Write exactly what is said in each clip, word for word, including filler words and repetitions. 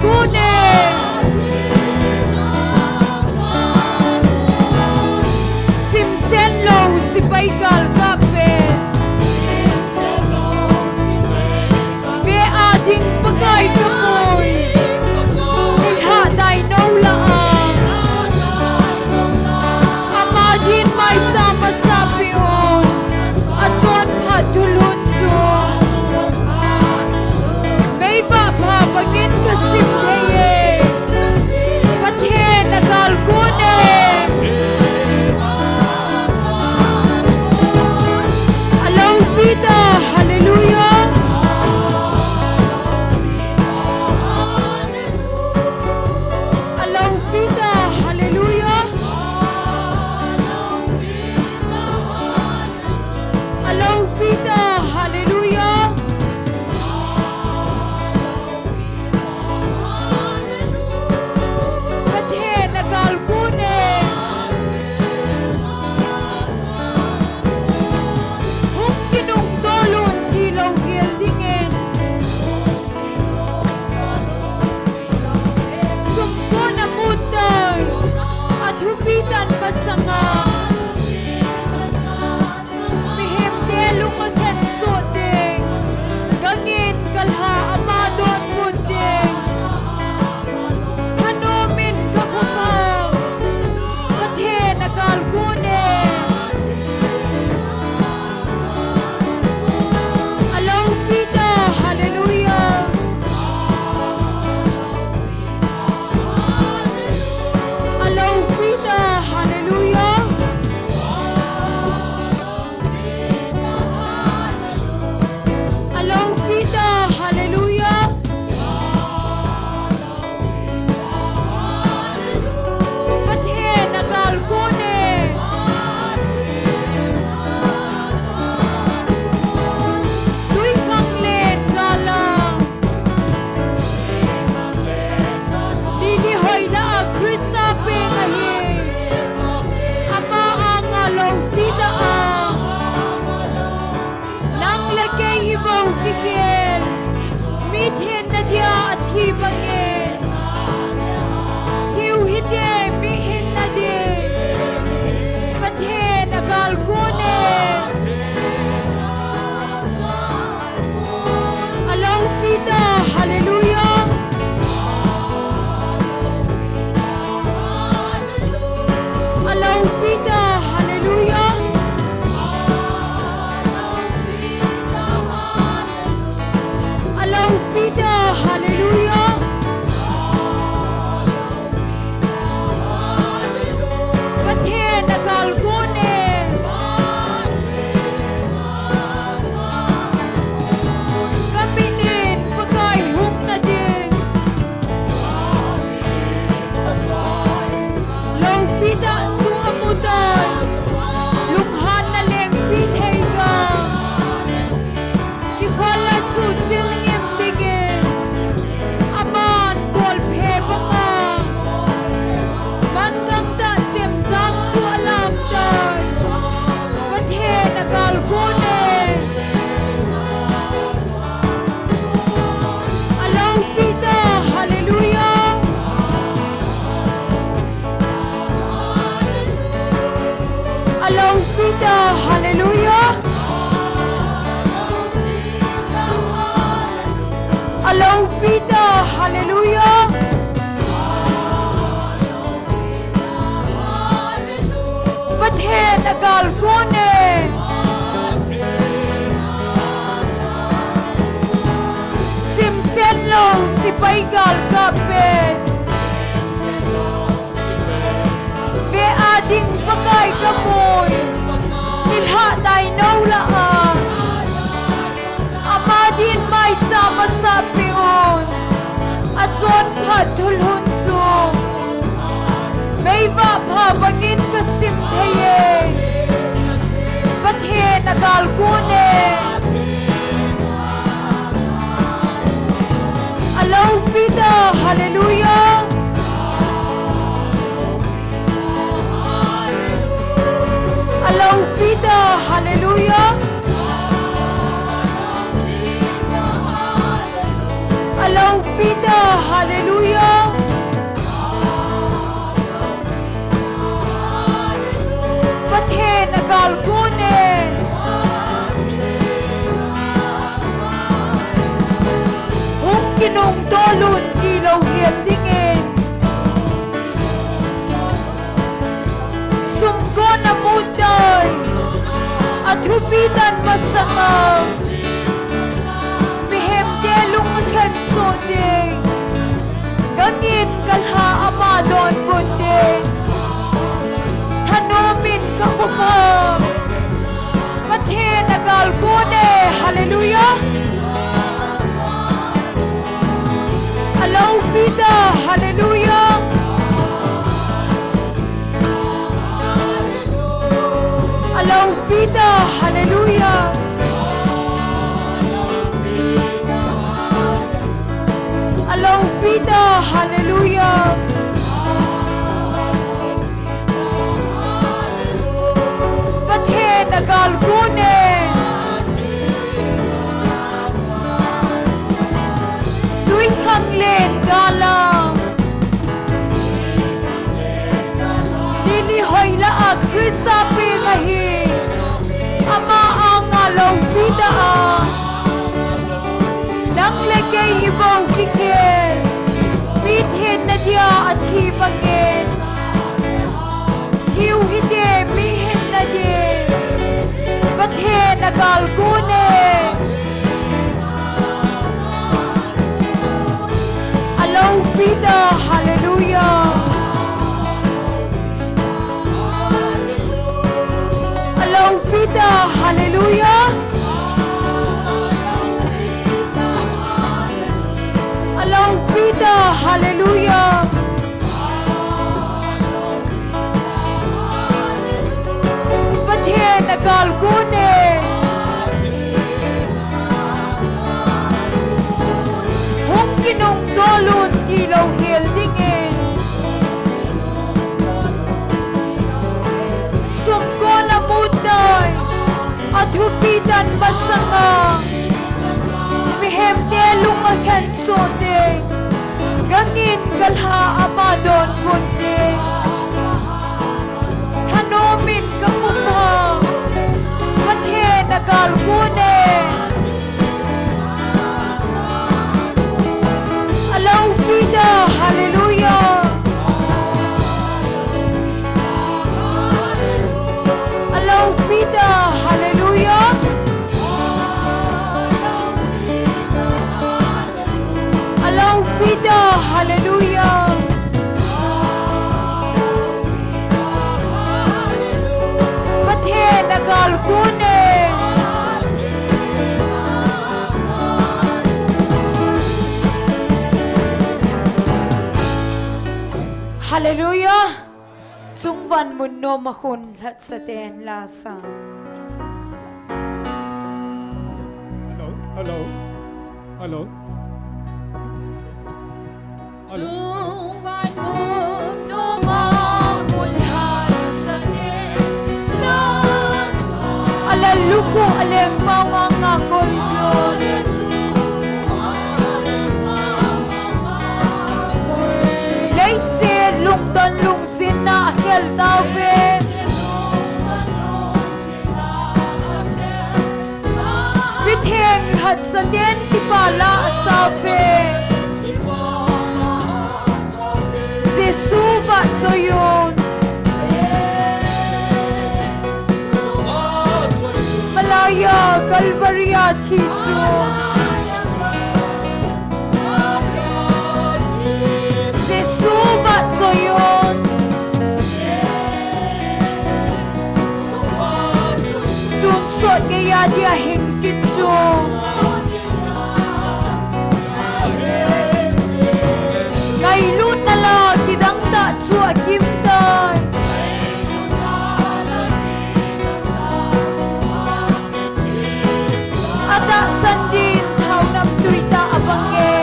Kune. Simsen lou, sipai galkap pen. Ve a ding Pakai kamui. Nilhah dai nou lah a. Ama din maicham asah peh un. Achonphat thulhun chu. Meivah pha bangin kasim thei e. Pathen agal kon e. Aloupi ta, hallelujah. Aloupi ta, hallelujah. Aloupi ta, hallelujah. Pathen agal kon e. Hung kinungtol un tilou gel dingin. Sumkon amu tai, athupi tan masanga. Mihemte lung akhen soh ding, gangin kalha ama donbut ding. Thanom in kakhopa, Pathen agal kon e. Aloupi ta, hallelujah. Aloupi ta, hallelujah. Aloupi ta, hallelujah. Pathen agal kon e. Tuikhanglen gal a. Lily hoilah a Christa peng ahi. Ama anga loupi ta a. Nang le kei ivou kikhel. Mi thenna dia athi bangin. Thiu hite mi hinna din. Pathen agal kon e. Aloupi ta, hallelujah. Aloupi ta, hallelujah. Aloupi ta, hallelujah. Pathen agal kon e. Kamin in Pakai hung na ding. Loupi ta chu amu tai. Lunghanna lengpi thei ka. Kikhol a chu chil ngim dingin. Aman kolphe banga. Mangang ta chemjam chu alam tai. Pathen agal kon e. Aloupi ta, hallelujah. Aloupi ta, hallelujah. Aloupi ta, hallelujah. Pathen agal kon e. Simsen lou, sipai galkap pen. Ve a ding Pakai kamui. Nilhah dai nou lah a. Ama din maicham asah peh un. Achonphat thulhun chu. Meivah pha bangin kasim thei e. Pathen agal kon e. Aloupi ta, hallelujah. Aloupi ta, hallelujah. Aloupi ta, hallelujah. Pitan masanga mihemte lung akhen soh ding, gangin kalha ama donbut ding, thanomin kakhupha Pathen agalkon e. Hallelujah. Aloupita, hallelujah. Aloupita, hallelujah. Aloupita, hallelujah. Pathen agalkon e. Tuikhanglen gala, lili hoilah a Christa peng ahi. Ama anga loupita a, nang le kei ibou kikhel, mi thenna dia athi bangin, thiu hite, mi hinna dia Pathen agalkon e. Aloupita, hallelujah. Aloupita, hallelujah. Aloupita, hallelujah. Pathen agalkon e. Hung kinungtolun tilou hel dingin, sumkon a muttai, athupitan masanga mihemte lung akhen soh ding, gangin kalha ama donbut ding, thanomin kakhupha Pathen agalkon e. Aloupita, hallelujah. Aloupita, hallelujah. Aloupita, hallelujah. Pathen agalkon e. Hallelujah. Chungvan mun nom a khun lhatsaten la sa. Hello, hello, hello. Hello. Chungvan mun nom a khun lhatsaten la sa. Ala luku aleng mawanga koijo. Leiset lungdon lung sinna akhel tauve. Mitheng lhatsaten kipah la asauve. Jesu vahchoiyun. Malaiya Calvary a thi chu. Jesu vahchoiyun. Tonsot geiya dia hing kit chu. Ngailutna la kidang tah chu akim tai. Atahsan din thao namtui tah abang e.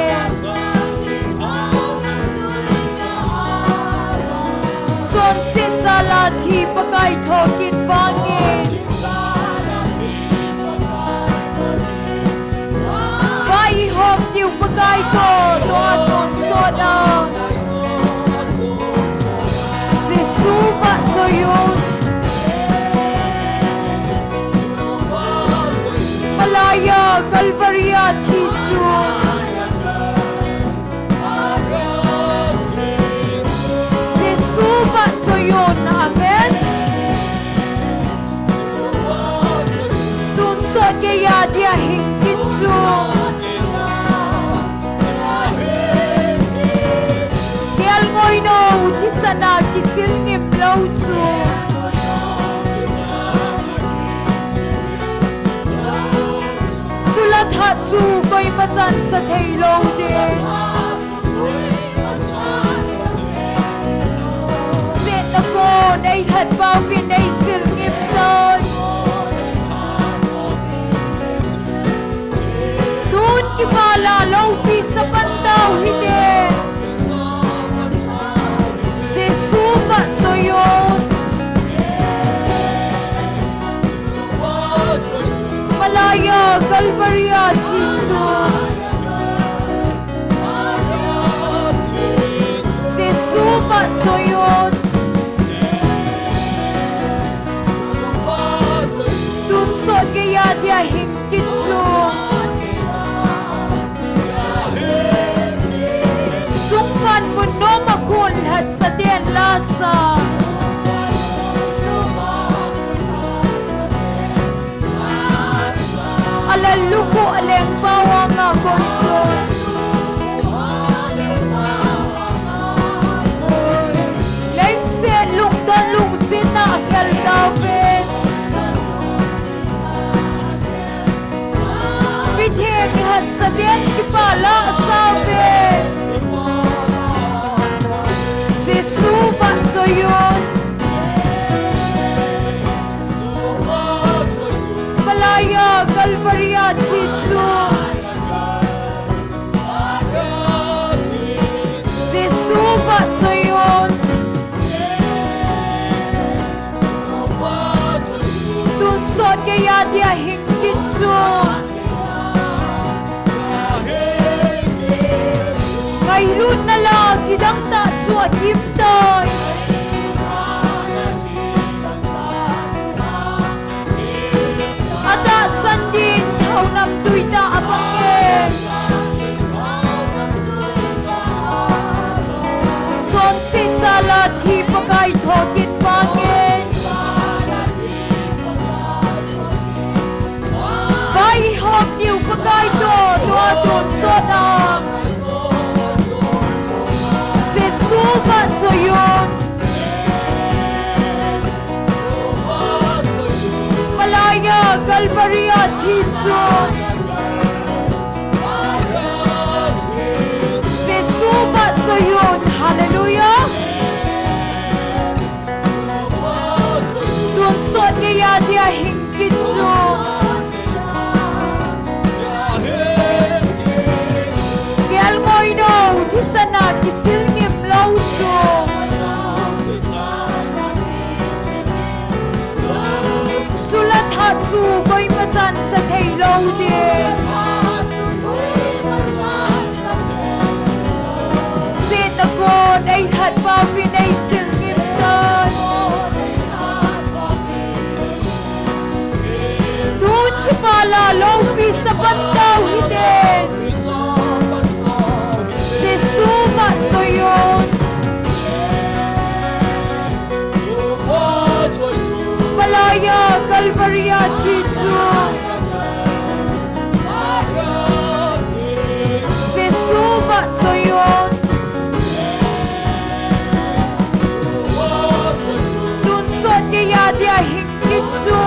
Chonset jal a thi Pakai thokit vangin, va ihop diu Pakai toh, toh a tonsot a. Jesu vahchoiyun. Malaiya Calvary a thi chu. Jesu vahchoiyun. Amen. Na kisil ngim lou chu. Chula tha chu koima chansa thei lou ding. Setna kon ei lhat pau vin ei sil ngim lou. Tun kipah la loupi sa pan tau hite. Jesu vahchoi un. Malai a Calvary a thi chu. Jesu vahchoi un. Tun sot geiya dia hing kit chu. Chungpan mun nom a khun lhat sa ten la sa. A lal lukhu a leng pau a nga kon chu. Leiset lungdon lungset na a khel ta ve. Mi theng lhat sa ten kipah la sa ve. Jesu vahchoi un. Malai a Calvary a thi chu. Jesu vahchoi un. Tun sot geiya dia hing kit chu. Ngailutna la kidang tah chu a kim tai. A tahsan din thaunam tui tah a bang e. Chonset jal a thi Pakai thokit vangin. Vai hom diu Pakai toh, toh a tonsot a. Jesu vahchoi un. Malai a Calvary a thi chu. Jesu vahchoi un. Hallelujah. Tun sot geiya dia hing kit chu. Kelngoi nou thisan a kisil ngim lou chu. Chula tha chu koima chansa thei lou ding. Setna kon ei lhat pau vin ei sil ngim tai. Tun kipah la loupi sa pan tau hite. Jesu vahchoi un. Malai a Calvary a thi chu. Jesu vahchoi un. Tun sot geiya dia hing kit chu.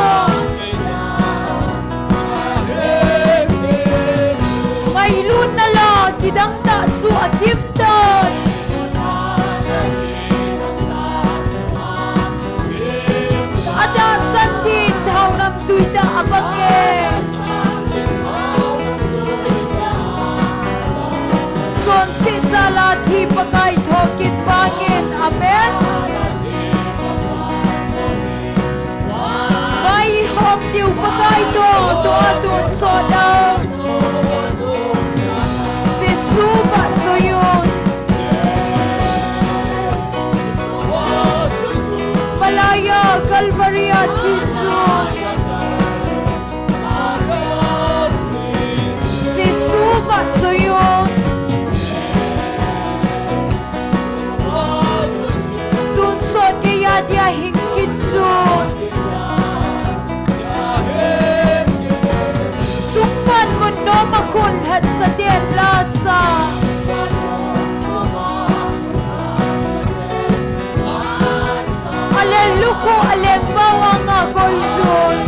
Ngailutna la kidang tah chu a kim tai. A tahsan din thaunam tui tah a bang e. Chonset jal a thi Pakai thokit vangin. Amen. Vai hom diu Pakai toh, toh a tonsot a. Jesu vahchoi un. Malai a Calvary a thi chu. Jesu vahchoi un. Tun sot geiya dia hing kit chu. Chungpan mun nom a khun lhat sa ten la sa. Ko alengpa vanga koijun.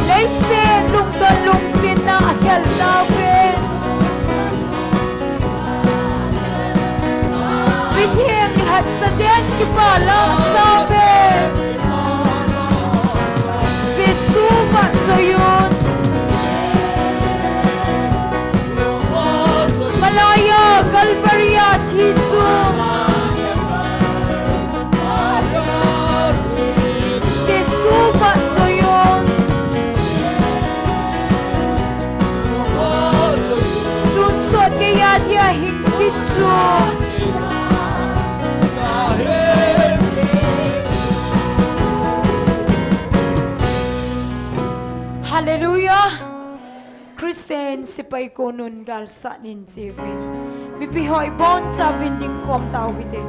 Leiset lungdon lungsinna akhel tauve. Mitheng lhatsa den kipa lasa ve. Jesu vahchoiyun. Malaiya Calvary a thi chu Jesu vahchoiyun. Tonsot keiya dia hing kit chu. Hallelujah. Christian sepai konun galsat in cheuvin. Mipi ho ibonchauvin dingkhom tau hite.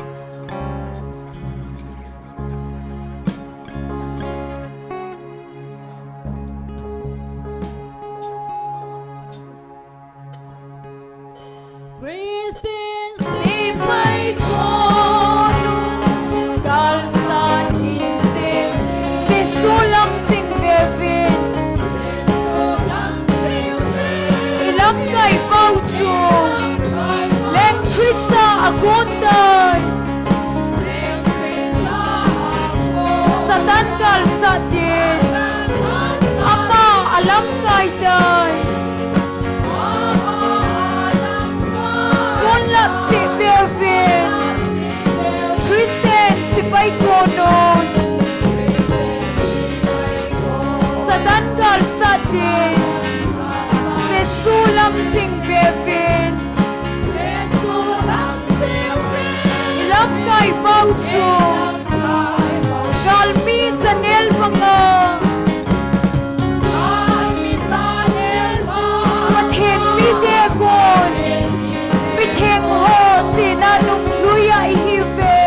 Christian sepai konun galsat in cheu. Jesu lam jing veuvin. Ilamkai pau chu leng Christa agon tai. Satan galsat din ama alamkai tai. Konlap jing veuvin. Christian sepai konun Satan galsat din Jesu lam jing veuvin. Ilamkai pau chu galmi janel banga Pathen mite kon mitheng ho chena nungjuiya ihiuve.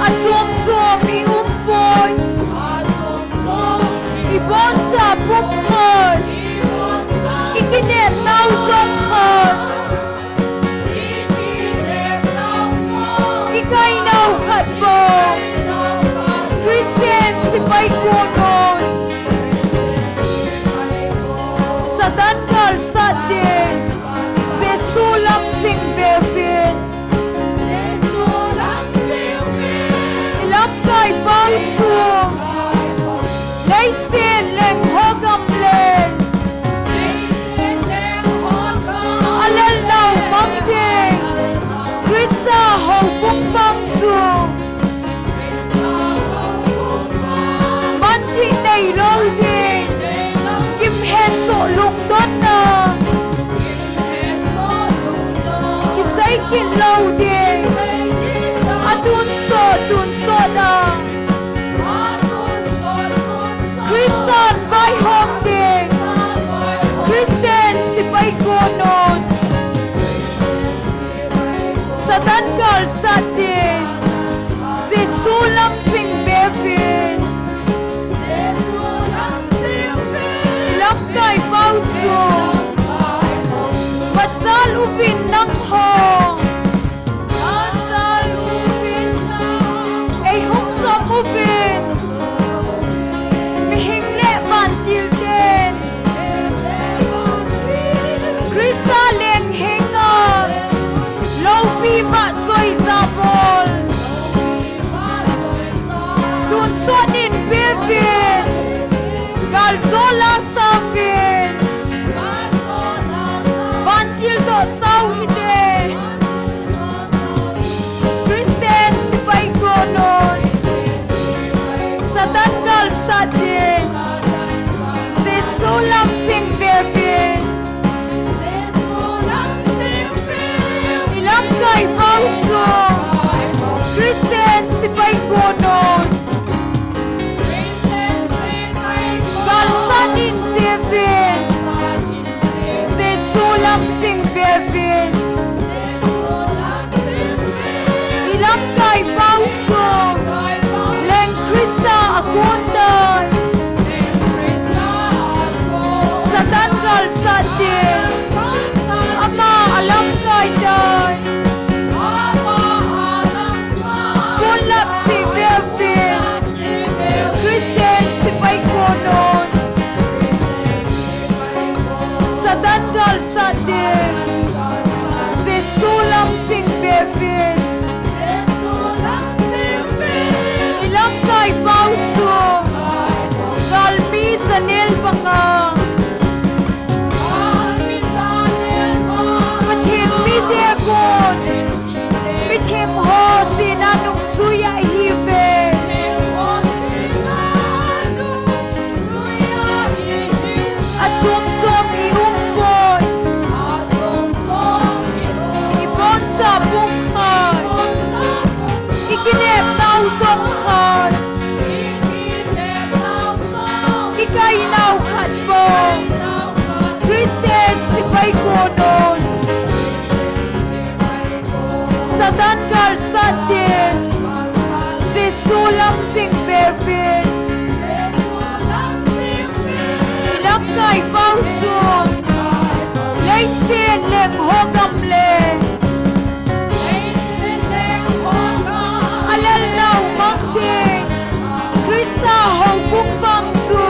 Achom chom ium poi. Iboncha pumkhat, ikinepnau jong khat, ikainau khat bou Christian sepai konun Satan galsat din Jesu lam jing veuvin. Ilamkai pau chu leiset leng ho gam leng alel nau mang ding Christa houbung vang chu manthih neilou ding, kimhesoh lungdonna kisei kit lou ding, atonsot tonsot a Christan vaihom ding Christian sepai konun Satan galsat din Jesu lam jing veuvin. Ilamkai pau chu machal uvin nangho, eihung jom uvin. Mihing le vantil ten Christa leng henga loupi vahchoi jabol tonsot in peuvin. Galjou lasa uvin. Vantil toh sao hite. Christian sepai konun Satan galsat din Jesu lam jing veuvin. Ilamkai pau chu Christian sepai konun galsat in cheuvin. Jesu lam jing veuvin. Ilamkai pau chu leng Christa agon tai. Satan galsat din Jesu lam jing vevin, i lamkai pau chu leiset leng ho gam le a lel nau mang ding, Krista houbung bang chu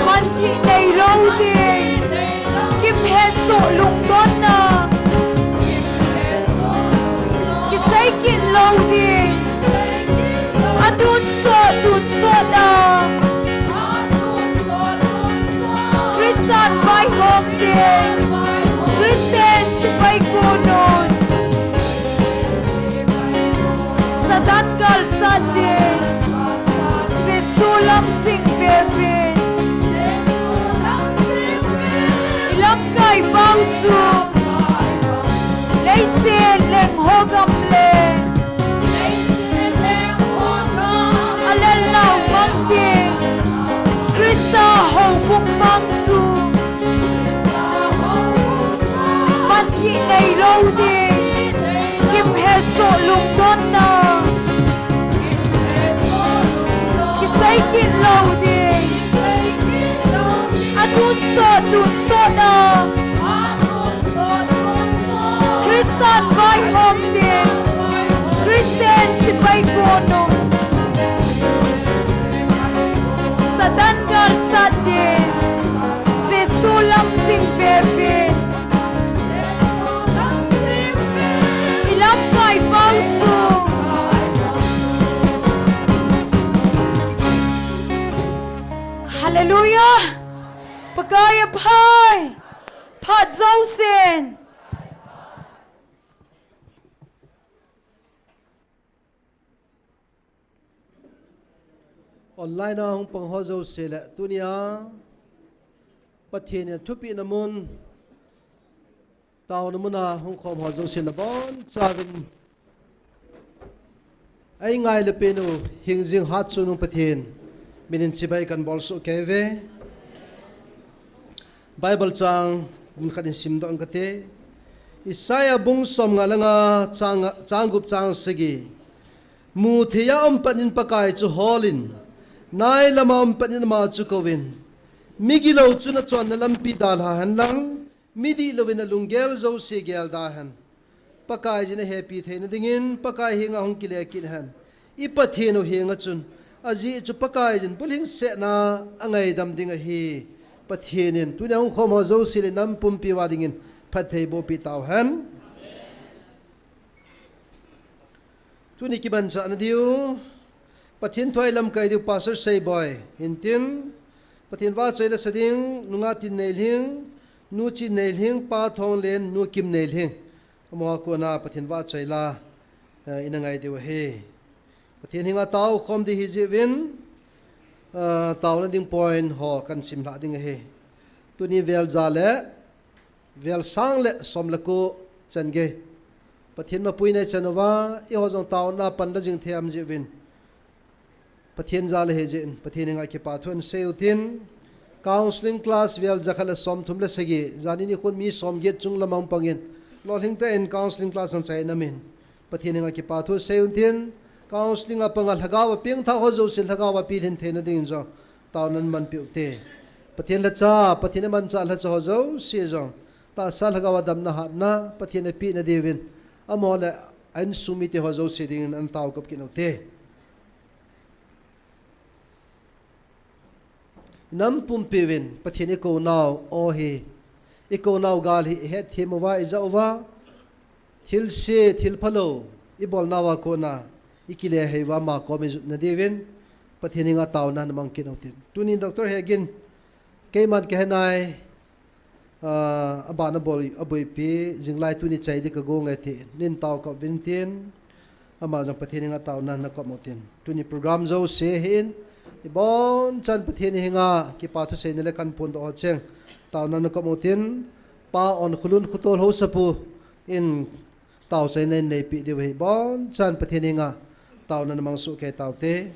man hi nei lou ding, kimhesoh lungdonna, kisei kit lou ding, a tonsot tonsot a Christian vaihom ding, Christian sepai konun Satan galsat ding, Jesu lam jing vevin, i lamkai pau chu leiset leng ho gam le a lel nau mang ding, Krista houbung bang chu man hi nei lou ding, kimhesoh lungdonna, kisei kit lou ding, a tonsot tonsot a Christian vaihom ding, Christian sepai konun Satan galsat ding, Jesu lam jing vevin, i lamkai pau chu. Hallelujah! Pakai aphai! Phat jousen. Online a hung pang ho jouse le tunia Pathen in thupina mun, taona muna hung khom ho jouse nabonchauvin, ei ngai le penu hingjing hatchungnung Pathen minin chibai kahin bolsoh kei uve. Bible chang mun khat in simdoh inge kati. Isaiah bung somnga le nga, chang, chang gup chang sagi. Mutheiya um patnin Pakai chu holin, nai lama um patnin ama chu kouvin, migilou chun achonna lampi dalha henlang, midihlouvin alunggel jouse gelda hen. Pakaiyin ahepi theina dingin Pakai henga hung kile kit hen. I Pathen u henga chun, ajeh chu Pakaiyin bulhingsetna angaidam ding ahi. Pathen in tunia hung khom ho jouse le nam pumpi uva dingin phatthei bohpeh tauhen. Tuni kimanchahna diu, Pathen thu a ilamkai diu Pastor Seiboi hintin, Pathen vahchoi la sa ding, Nu Ngatinneilhing, Nu Chinneilhing, Pa Thonglen, Nu Kimneilhing, amaho a kona Pathen vahchoi la, eh, ina ngai diu ahi. Pathen henga tao khom ding hijeh uvin, eh, taona ding point ho kahin simlhah ding ahi. Tuni vel ja le vel sang le som le ko chan gei Pathen mapuina ichan uva, eiho jong taona pan la jing thei ham jeh uvin, Pathen jal ahi jeh in Pathen henga kipa thu ahin sei utin, counseling class vel ja khat le som thum le sagi, janhi nikhon mi som get chung lam ahung pangin, lolhing tah in counseling class ahin chai namin, Pathen henga kipa thu sei utin, counseling a panga lhagao a pengthah ho jouse lhagao a pilhin theina dingin jong taona nahin manpeh ute. Pathen lhacha, Pathen in amanchah lhacha ho jouse jong tahsa lhagao a damna hatna Pathen in apeh na diuvin, amaho le a insung mite ho jouse dingin ana taokop kit ute. Nam pumpi uvin Pathen ikou nau aw hi, ikou nau gal hi ihet them uva, ijah uva, thilse, thil phalou ibolnauva kona ikile hei uva, ama kom ijot na diuvin Pathen henga taona namang kit utin. Tuni Doctor Hegin, keiman kahe nai, ah, abana boi, aboipi, jinglai tuni chai ding kago nge tin, nin taokop uvin tin, ama jong Pathen henga taona nakop utin. Tuni program jouse hin, ibonchan Pathen henga kipa thu seina le kahin phondoh ho cheng, taona nakop utin, Pa Onkholun Khotol Haosapu in taochaina ahin neipeh diu ahi, ibonchan Pathen henga taona namang soh kei taute.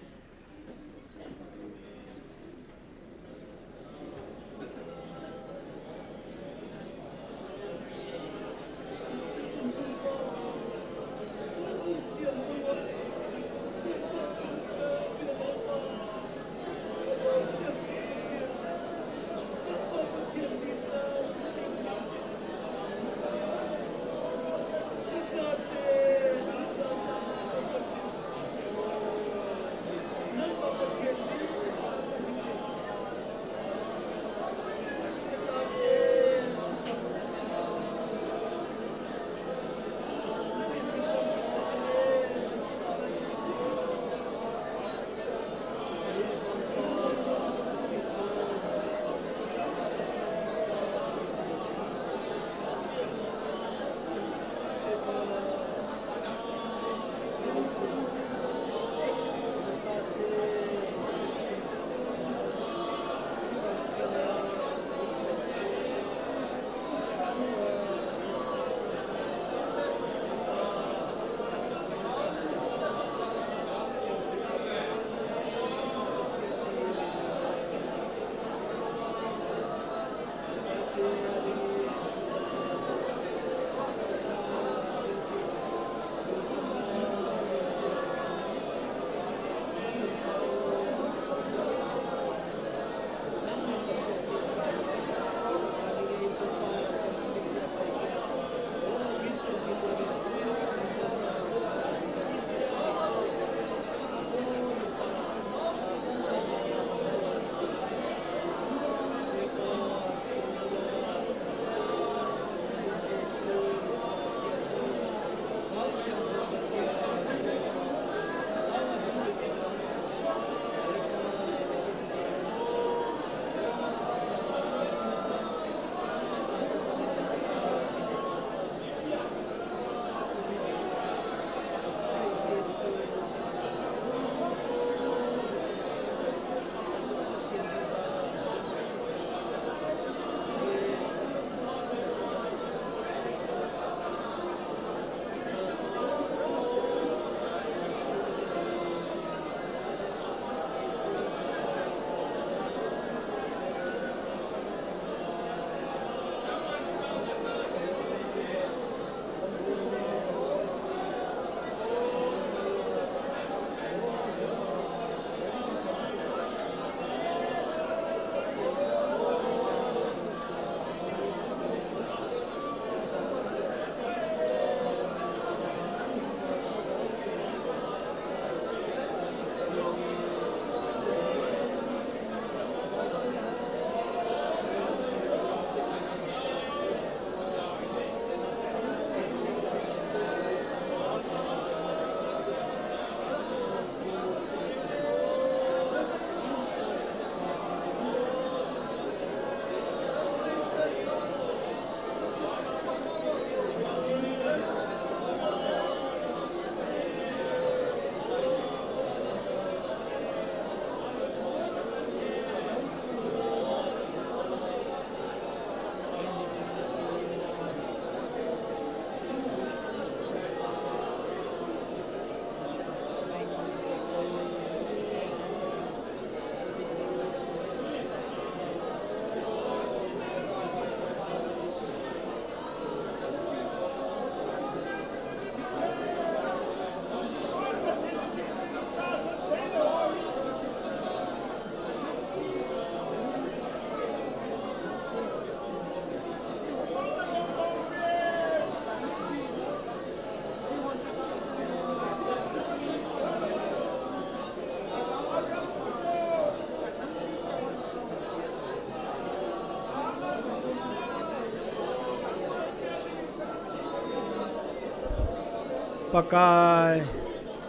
Pakai,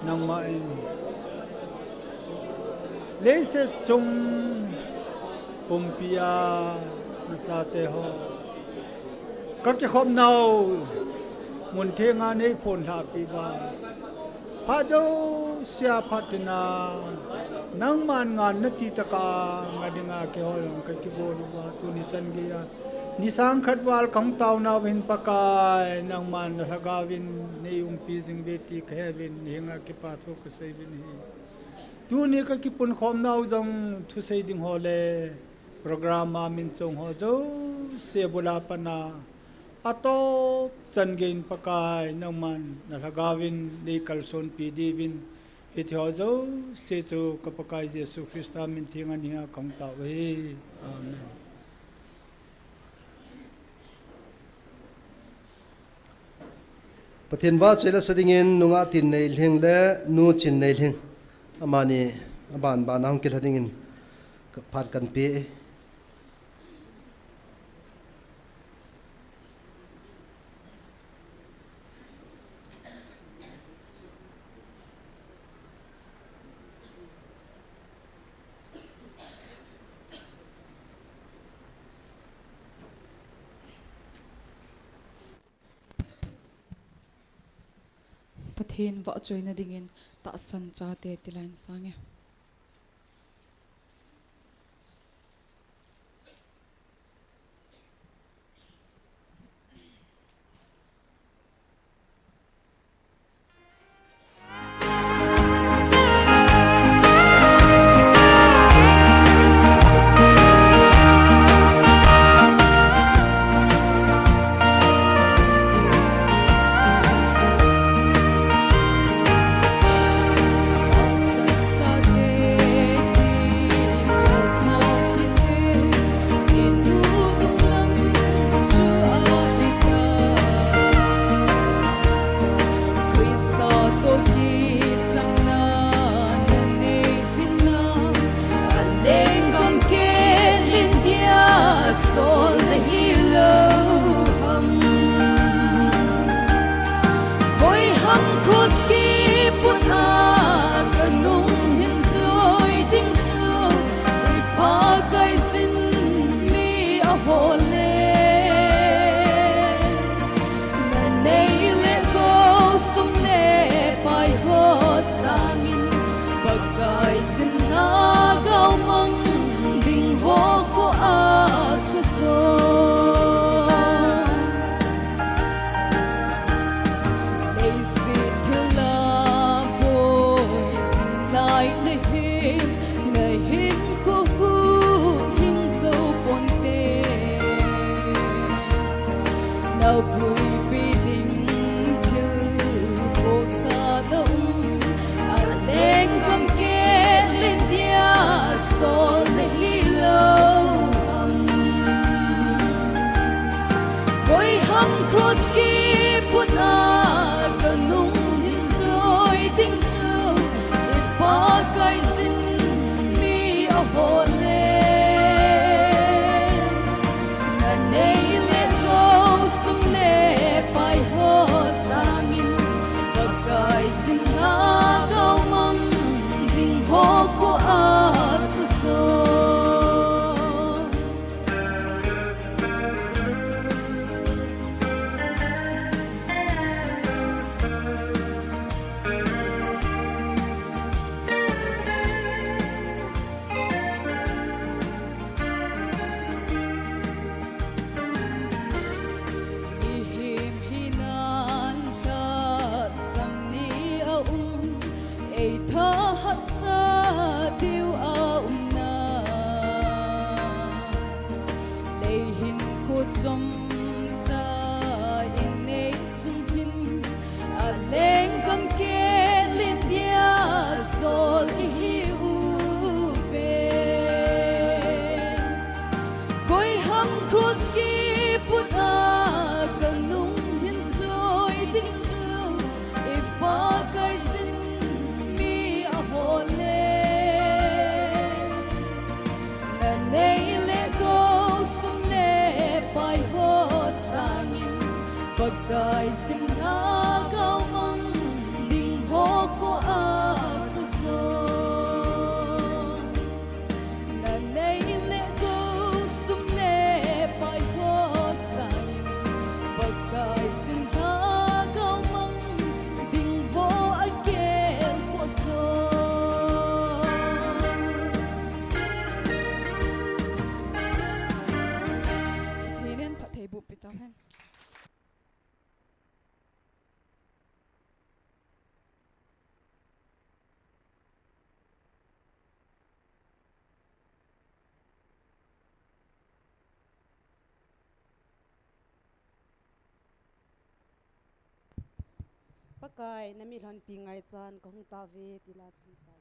nangma in leiset chung pumpi a nachate ho kakikhopnau mun thenga neiphonlhahpi uva, phat jousea phat tina nangman ngan nati tah a nga dinga keiho jong kakigol uva, tuni chan geiya ni sang khat val kahung taonau hin Pakai, nangman nalhagaovin neiumpi jing uve ti kaheuvin, nahenga kipa thu kaseiyuvin ahi. Tuni kakipunkhomnau jong thusei ding ho le program a min chong ho jouse bula pat a, atop chan geiyin Pakai, nangman nalhagaovin neikalsonpi diuvin, hitiho jouse chu ka Pakai Jesu Christa min thenga neiya kahung tao uve. Amen. Pathen vahchoi lasa dingin nungah Tinneiling le nu Chinneiling, amani abanban a hung kilha dingin phat kahin pe e. Pathen vahchoina dingin tahsan chate tilai in sange. Pakai, na mi lhonpi ngaichan ka hung tauve, ti la chun sa.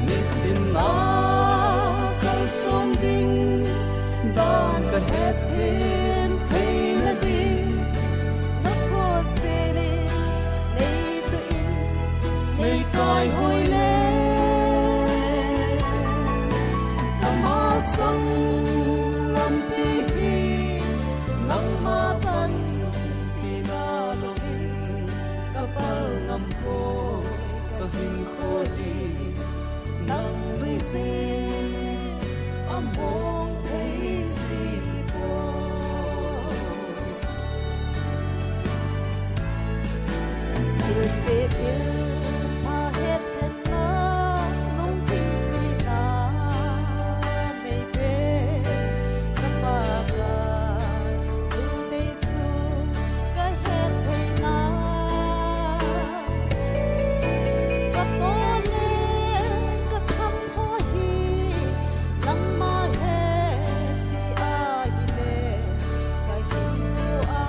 Nitin a kalson ding dan ka het them theina ding, na khut sini nei tu in, nei kai hoi le. Ka masang lampi hi nangma panpina louvin ka pal ngam poi, ka hinkho hi nang beisei a mong thei si poi. Thilse thilpha hetkhenna, lungthim chihna nei pe, ka Pakai, lungdei chu ka het theina. Ka to le ka tham ho hi nangma hepi ahile, ka hinkho a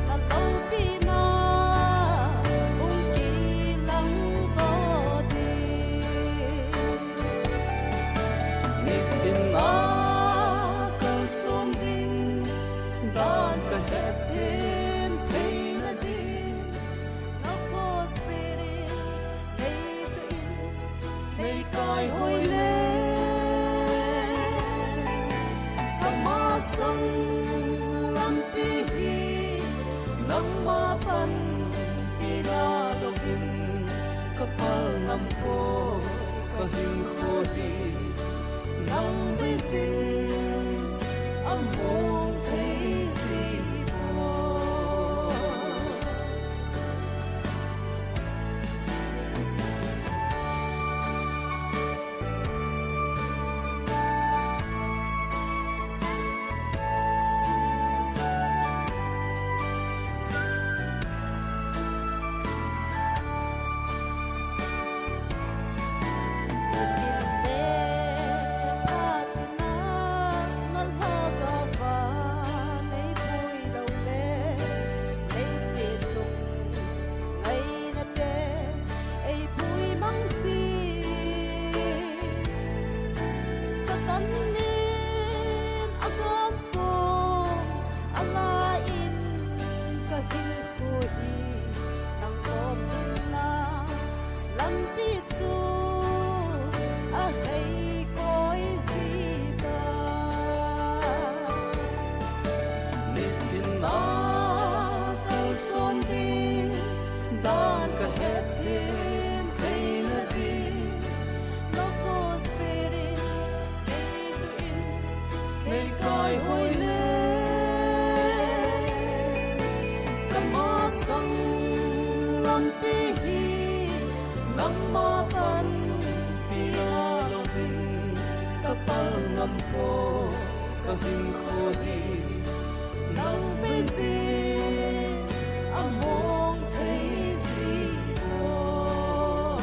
na loupina hung kilang to ding. Nitin a kalson ding dan ka het them theina ding, na khut sini nei tu in, nei kai hoi le. Ka masang lampi hi nangma panpina louvin ka pal ngam poi, ka hinkho hi nang beisei a mong thei si poi. Ngaina te eipui mang si, Satan in agom pon, alai in ka hinkho hi nang gom hinna lampi chu ahei koi jita. Nitin a kalson ding dan ka het them theina ding, na khut sini nei tu in, nei kai hoi le. Ka masang lampi hi nangma panpina louvin ka pal ngam poi, ka hinkho hi nang beisei a mong thei si poi.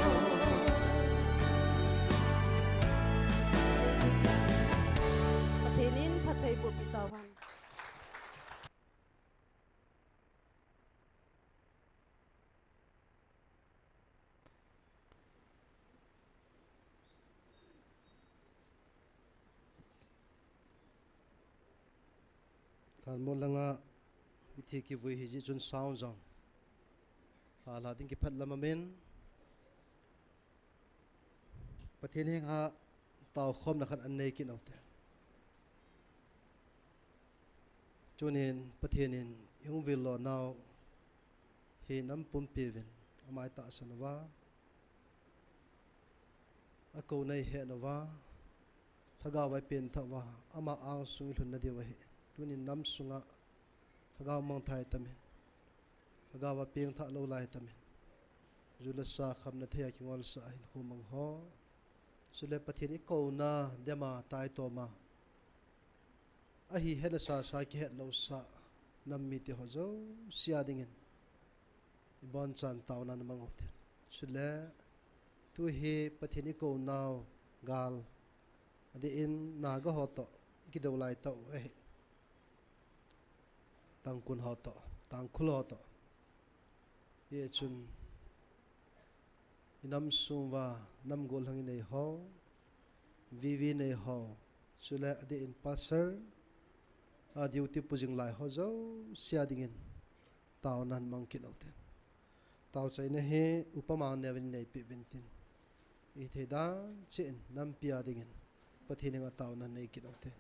Pathen in phattheiboh pi tauhen. Thanmol langa mithi kivui hi jeh chun sound jong hala ding kiphat lam amin. Pathen henga taokhomna khat anei kit u te. Tunin Pathen in ihung vil lo nau hi nam pumpi uvin amai tahsan uva, akou nei he uva, Lhagao vai pengthah uva, ama angsung ilhun nadiu ahi. Tunin nam sunga Lhagao mangthah tamin, Lhagao va pengthah lou lai tamin, ju le sa khamna thei a kingolsa a hinkho mang ho, chule Pathen ikouna dema taitoma ahi hena sasa kihet lou sa nam mite ho jouse a dingin ibonchan taona namang u te. Chule tuhi Pathen ikounau gal adeh in Naga ho toh ikidou lai tau ahi. Tangkhul ho toh, Tangkhul ho toh. Hichun inam sung uva nam gollhang inei ho, V V nei ho, chule adeh in pastor a duty pu jing lai ho jouse a dingin taona namang kit u te. Taochaina hi upama neovin neipeh uvin tin, ithei dan cheh in nampi a dingin Pathen henga taona nei kit u te.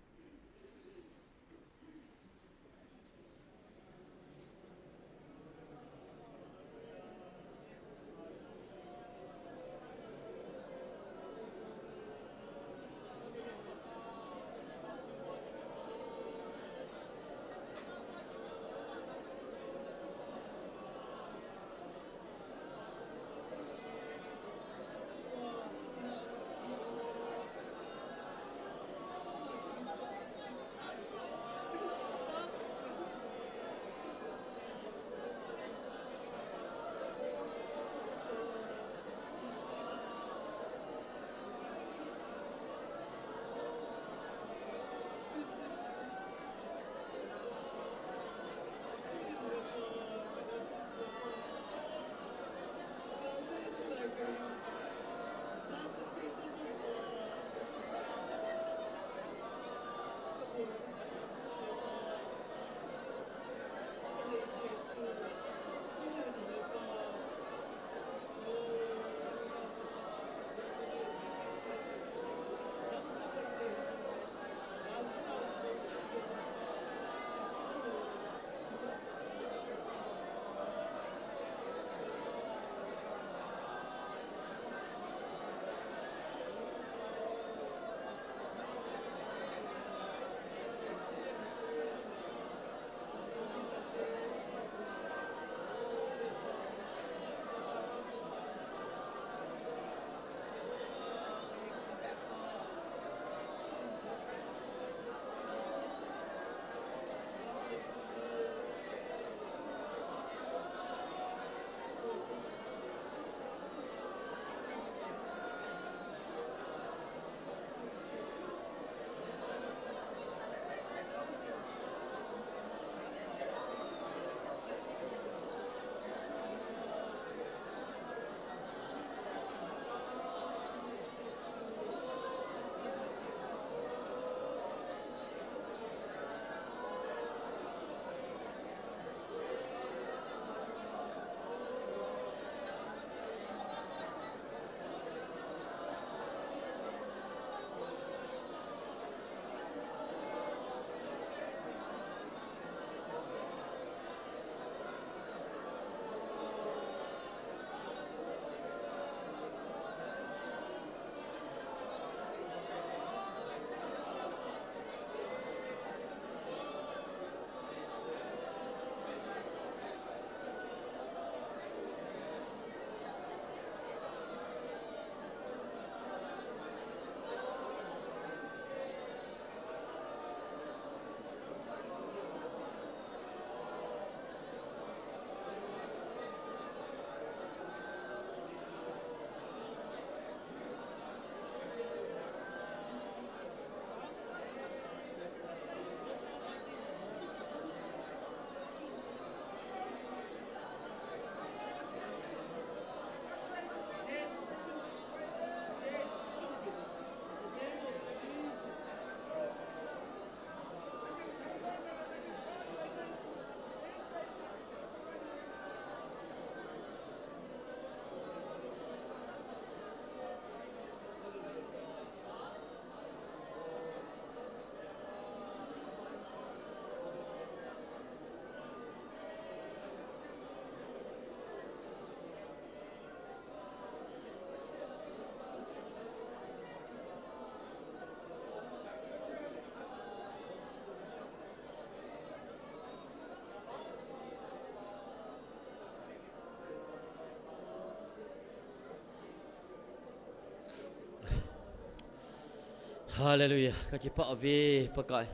Hallelujah. Ka kipah uve Pakai.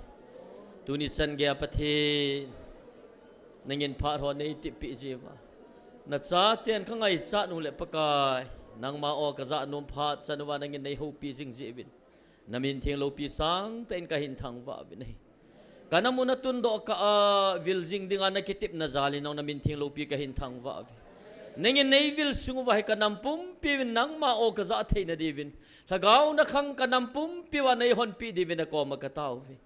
Tuni chan geiya Pathen, nangin phat ho nei tipi jiuva, nachaten ka ngaichat uleh Pakai, nangma o ka jah nom phat chan uva nangin nei houpi jing jiuvin, na min theng loupi sangtah in ka hin thangvah uvin ahi. Ka nam u na tundoh kah a vil jing dinga na kitepna jal in jong na min theng loupi ka hin thangvah uve. Nangin nei vil sung uva hi ka nam pumpi uvin nangma o ka jah theina diuvin, lhagao na khang ka nam pumpi uva nei honpi diuvin na koma ka tao uve.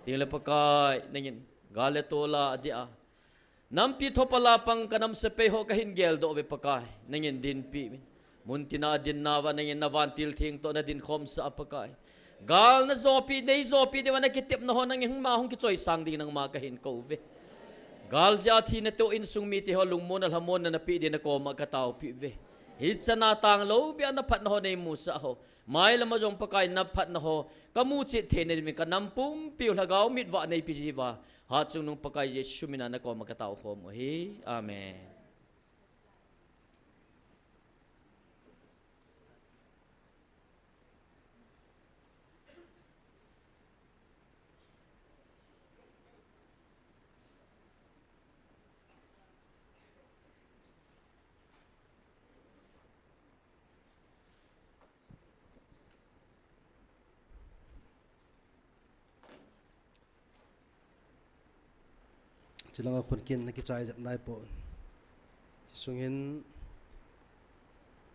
Tengle Pakai, nangin gal le tol a dia, nampi thopal a pang ka nam sepai ho ka hin geldoh uve Pakai, nangin dinpi uvin. Muntina dinna uva nangin na vantil theng toh na dinkhomsah a Pakai, gal na jopi, nei jopi diuva na kitepna ho nangin hung ma hung kichoisang ding nangma ka hin kou uve. Gal jeh a thina toh insung mite ho lungmonna lhamonna na pe ding na koma ka taopi uve. Hichan a tanglou beh a na phatna ho nei musah ho, mailam a jong Pakai na phatna ho ka muchet theina diuvin ka nam pumpi u lhagao mitvah neipi jiuva, Hatchungnung Pakai Jesu mina na koma ka taokhom u ahi. Amen. Chulanga khun kin na kichai jep nai pon. Chi sungin,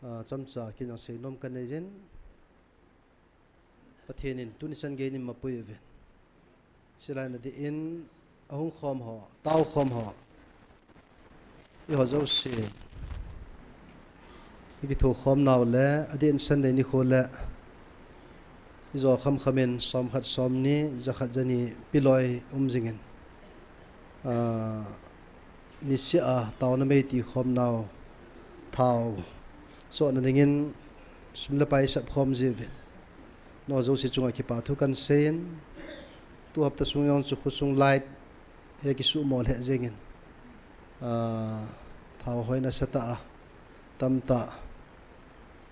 ah, chomcha kin jong seinom kanei jin. Pathen in tuni chan gei in eimapui uvin. Chulai na ding in ahung khom ho, taokhom ho, eiho jouse i kithokhom nau le, adeh in Sunday nikho le, i jo khamkham in, somkhat, somni, jakhat, jani, piloi um jingin. Ah, niseh a taona mei tikhom nau, thao chohna dingin sum le pai sapkhom jiuvin, nangho jouse chunga kipa thu kan seiyin, tu hapta sung jong chu khosung light hi kisuhmo lheh jengin, ah, thao hoi nasatah a, tamtah,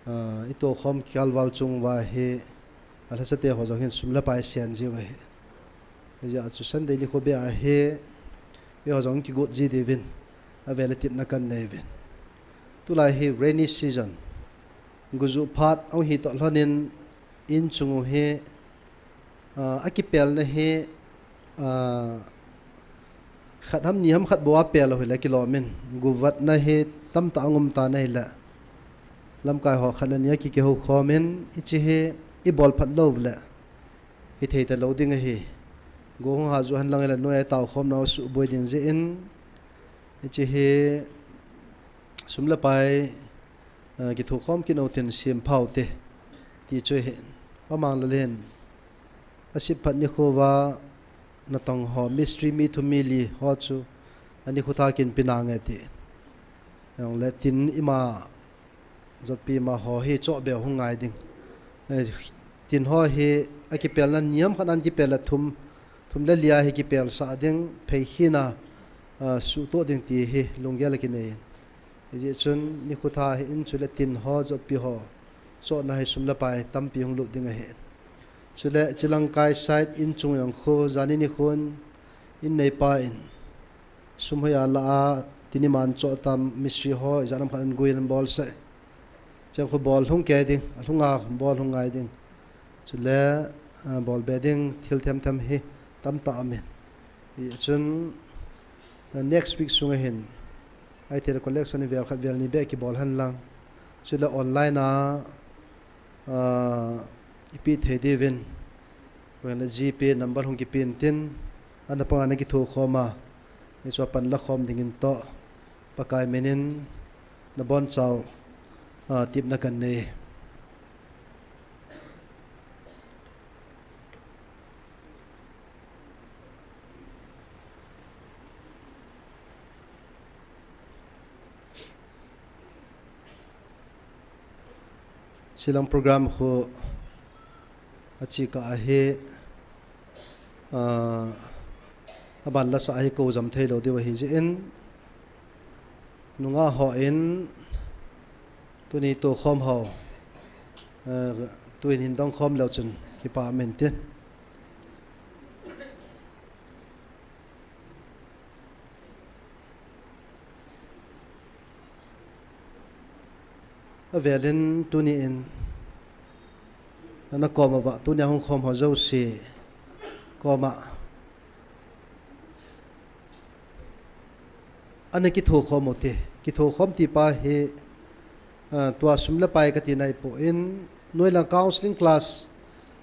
ah, i tokhom kikalval chung uva hi, alhasate ho jong hin sum le pai sen jiu ahi. Hijeh a chu Sunday nikho beh a hi, eiho jong kigot ji diuvin, avel a tepna kan nei uvin. Tulai hi rainy season, gujuh phat ahung hi toh lhonin, in chung u hi, ah, akipelna hi, ah, khat ham ni ham khat bou a pel u hile kilom in, guvatna hi tamtah ahung um tan ahile, lamkai ho khat le ni a kikihoukhom in, hiche hi i bol phat lou le hithei talou ding ahi. Go hung ha ju hen lang hile noi a taokhom nau suboi ding jeh in, hiche hi sum le pai, eh, kithokhom kit u tin sempha u te, ti chu ahi. Pa Manglal hin asep phat nikho uva natong ho, mistri mi thum mi li ho chu anikho tha kin pe nange ti. Jongle tin ima jotpi ma ho hi chohbeh hung ngai ding. Eh, tin ho hi akipelna ni ham khat a kipel le thum, thum le li a hi kipelsah ding, phei khin a, ah, suhtoh ding ti hi lunggel a kinei. Hijeh chun nikho tha hi in chule tin ho, jotpi ho chohna hi sum le pai tampi hung lut ding ahi. Chule Chilangkai side in chung jong khu, jani nikhon in neipa in sum hoiya la a, tin iman choh tam, mistri ho ijat ham khat in guin bolsah. Cheng khu bol hung kei ding, alhunga bol hung ngai ding. Chule, ah, bolbe ding thil themthem hi tamtah aumin. Hichun, ah, next week sunga hin, ahithei le collection vel khat vel ni beh kibol hen lang. Chule online a, ah, ipe thei diuvin, koiham le GPay number hung kipen tin, ana panga na kithokhom a, hichu a pan lakhom dingin toh, Pakai minin nabonchau, ah, tepna kan nei. Chilang program khu achikah ahi, ah, aban lasa ahi kou jam theilou diu ahi jeh in, nungah hon tuni tokhom ho, ah, tuin hin dongkhom leu chun Department tin. Avelin tuni in, nana koma va, tuni a hung khom ho jouse koma ana kitho khom u te, kitho khom ti pa hi, ah, tua sum le pai kati nai poi, noilang counseling class,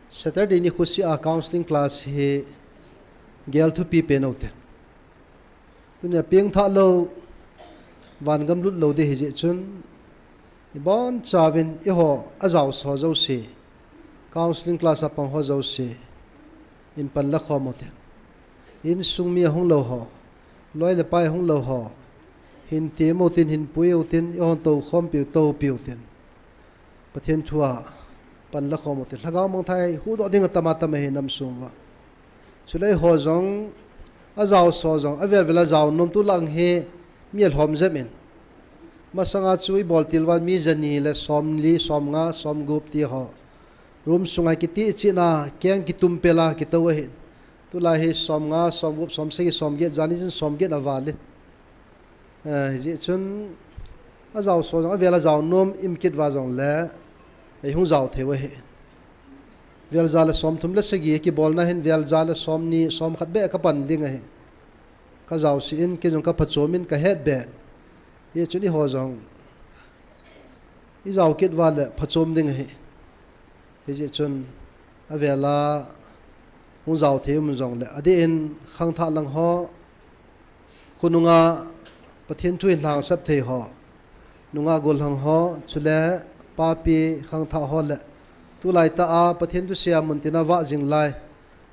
Saturday ni khusia counseling class hi gel thupi pen u te. Tunia pengthah lou, vangam lut lou ding hi jeh chun, ibon chauvin eiho ajaosa ho jouse, counseling class a pang ho jouse, in pan la khom u te. Insung mi ahung lou ho, loi le pai ahung lou ho, hin tem u tin, hin pui u tin, eihon tou khompi u, toupi u tin. Pathen thu a pan la khom u te. Lhagao mangthah huhdoh ding atam atam ahi nam sung uva. Chule eiho jong, ajaosa ho jong, avel vel a jao nom, tulang hi mi alhom jep in. Masanga chu ibol til uva mi jani le somli, somnga, somgup ti ho. Room sunga kiti china, keng kitum pela kitou ahi. Tulai hi somnga, somgup, somsagi, somget, jani chun somget aval e. Eh, hijeh chun, ajaosa ho jong, avel a jao nom, im kit uva jongle, eihung jao thei u ahi. Vel ja le somthum le sagi, kibolna hin vel ja le somni, somkhat beh kapan ding ahi. Kajaosa in, kei jong kaphachom in, kahet beh. Hijeh chun eiho jong, ijao kit uva le phachom ding ahi. Hijeh chun, avel a hung jao thei um jongle, adeh in khangthah lang ho, khonunga Pathen thu in lhangsap thei ho, nunga gollhang ho, chule papi khangthah ho le, tulai tah a Pathen thu seia muntin a vah jing lai,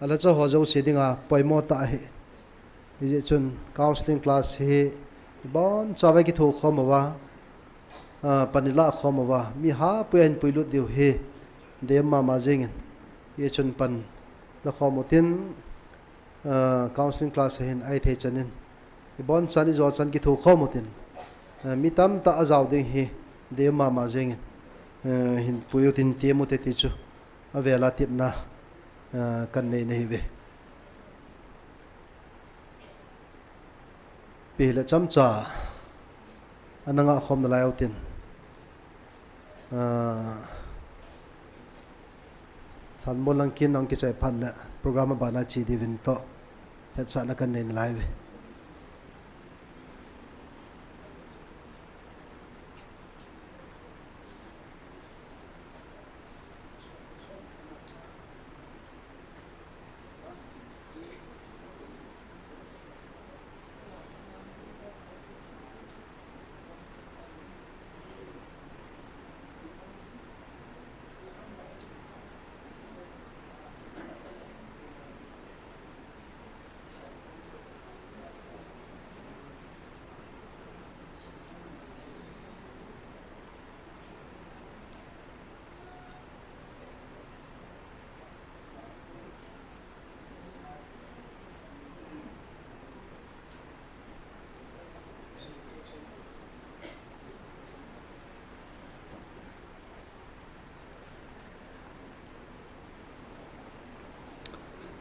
alhacha ho jouse dinga poimo tah ahi. Hijeh chun counseling class hi ibon chauva kitho khom uva, ah, pan ilah khom uva, mi hapuia hin puilut diu hi deium mama jengin. Hijeh chun pan la khom u tin, ah, counseling class a hin ahithei chan in, ibon chan, ijo chan kitho khom u tin, ah, mi tamtah ajao ding hi deium mama jengin, ah, hin pui u tin, tem u te ti chu avel a tepna, ah, kanei nahiuve. Ipi hile chomcha ana ngah khom nalai u tin, ah, lhanmol lang kin nahung kichai phat le program abana che diuvin toh hetsahna kanei nalai uve.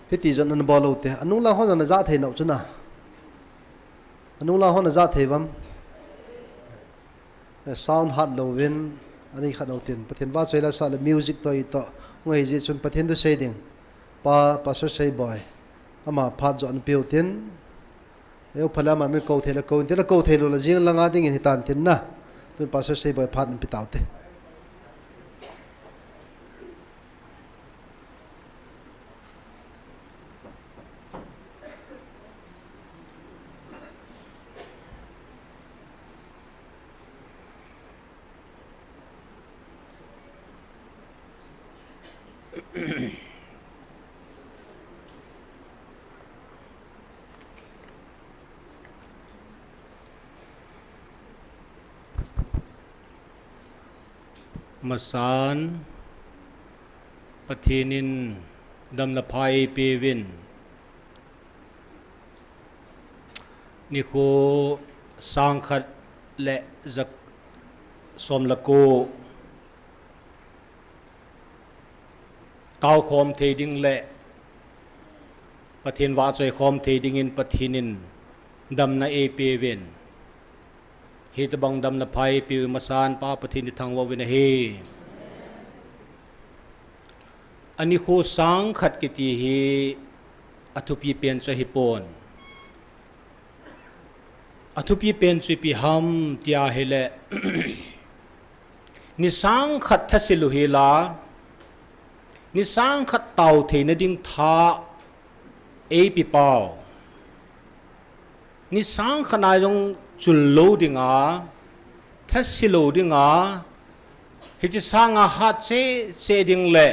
Hiti jong nabol u te. Anung lang hon jong najah thei nau chu na. Anung lang hon najah thei uvam. Eh, sound hat louvin, ani khat nau tin. Pathen vahchoi la sa le music toh itoh. Ngai ji chun Pathen thu sei ding. Pa, Pastor Seiboi. Ama phat jong anpeu tin. Eu phala man kou thei le kou, tin le kou thei lou le jing langa dingin hitan tin na. Tun Pastor Seiboi phat anpe tau te. Masan, Pathen in damna pha eipeuvin. Nikho sang khat le ja som le ko. Taokhom thei ding le Pathen vahchoi khom thei dingin Pathen in damna eipeuvin. Hitobang damna pha eipeu masan Pa Pathen ithangvah uvin ahi. Anikho sangkhat kiti hi athupi pen chu ahipon. Athupi pen chu ipi ham tia ahile, ni sangkhat thasil u hila, ni sangkhat tao theina ding tha eipepau. Ni sangkhat a jong chul lou dinga, thasil lou dinga, hiche sanga hat cheh cheh ding le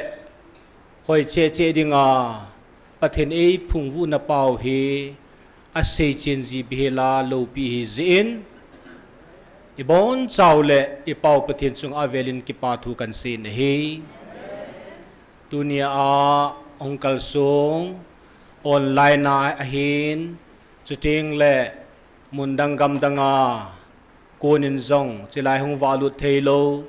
hoi cheh cheh dinga Pathen eiphungvuhna pau hi asei chen ji bep hila loupi ahi jeh in, ibonchau le ipau Pathen chunga avelin kipa thu kahin sei in ahi. Tunia hung kalsong online a ahin, chuteng le mundang gamdang a konin jong chilai hung valut theilou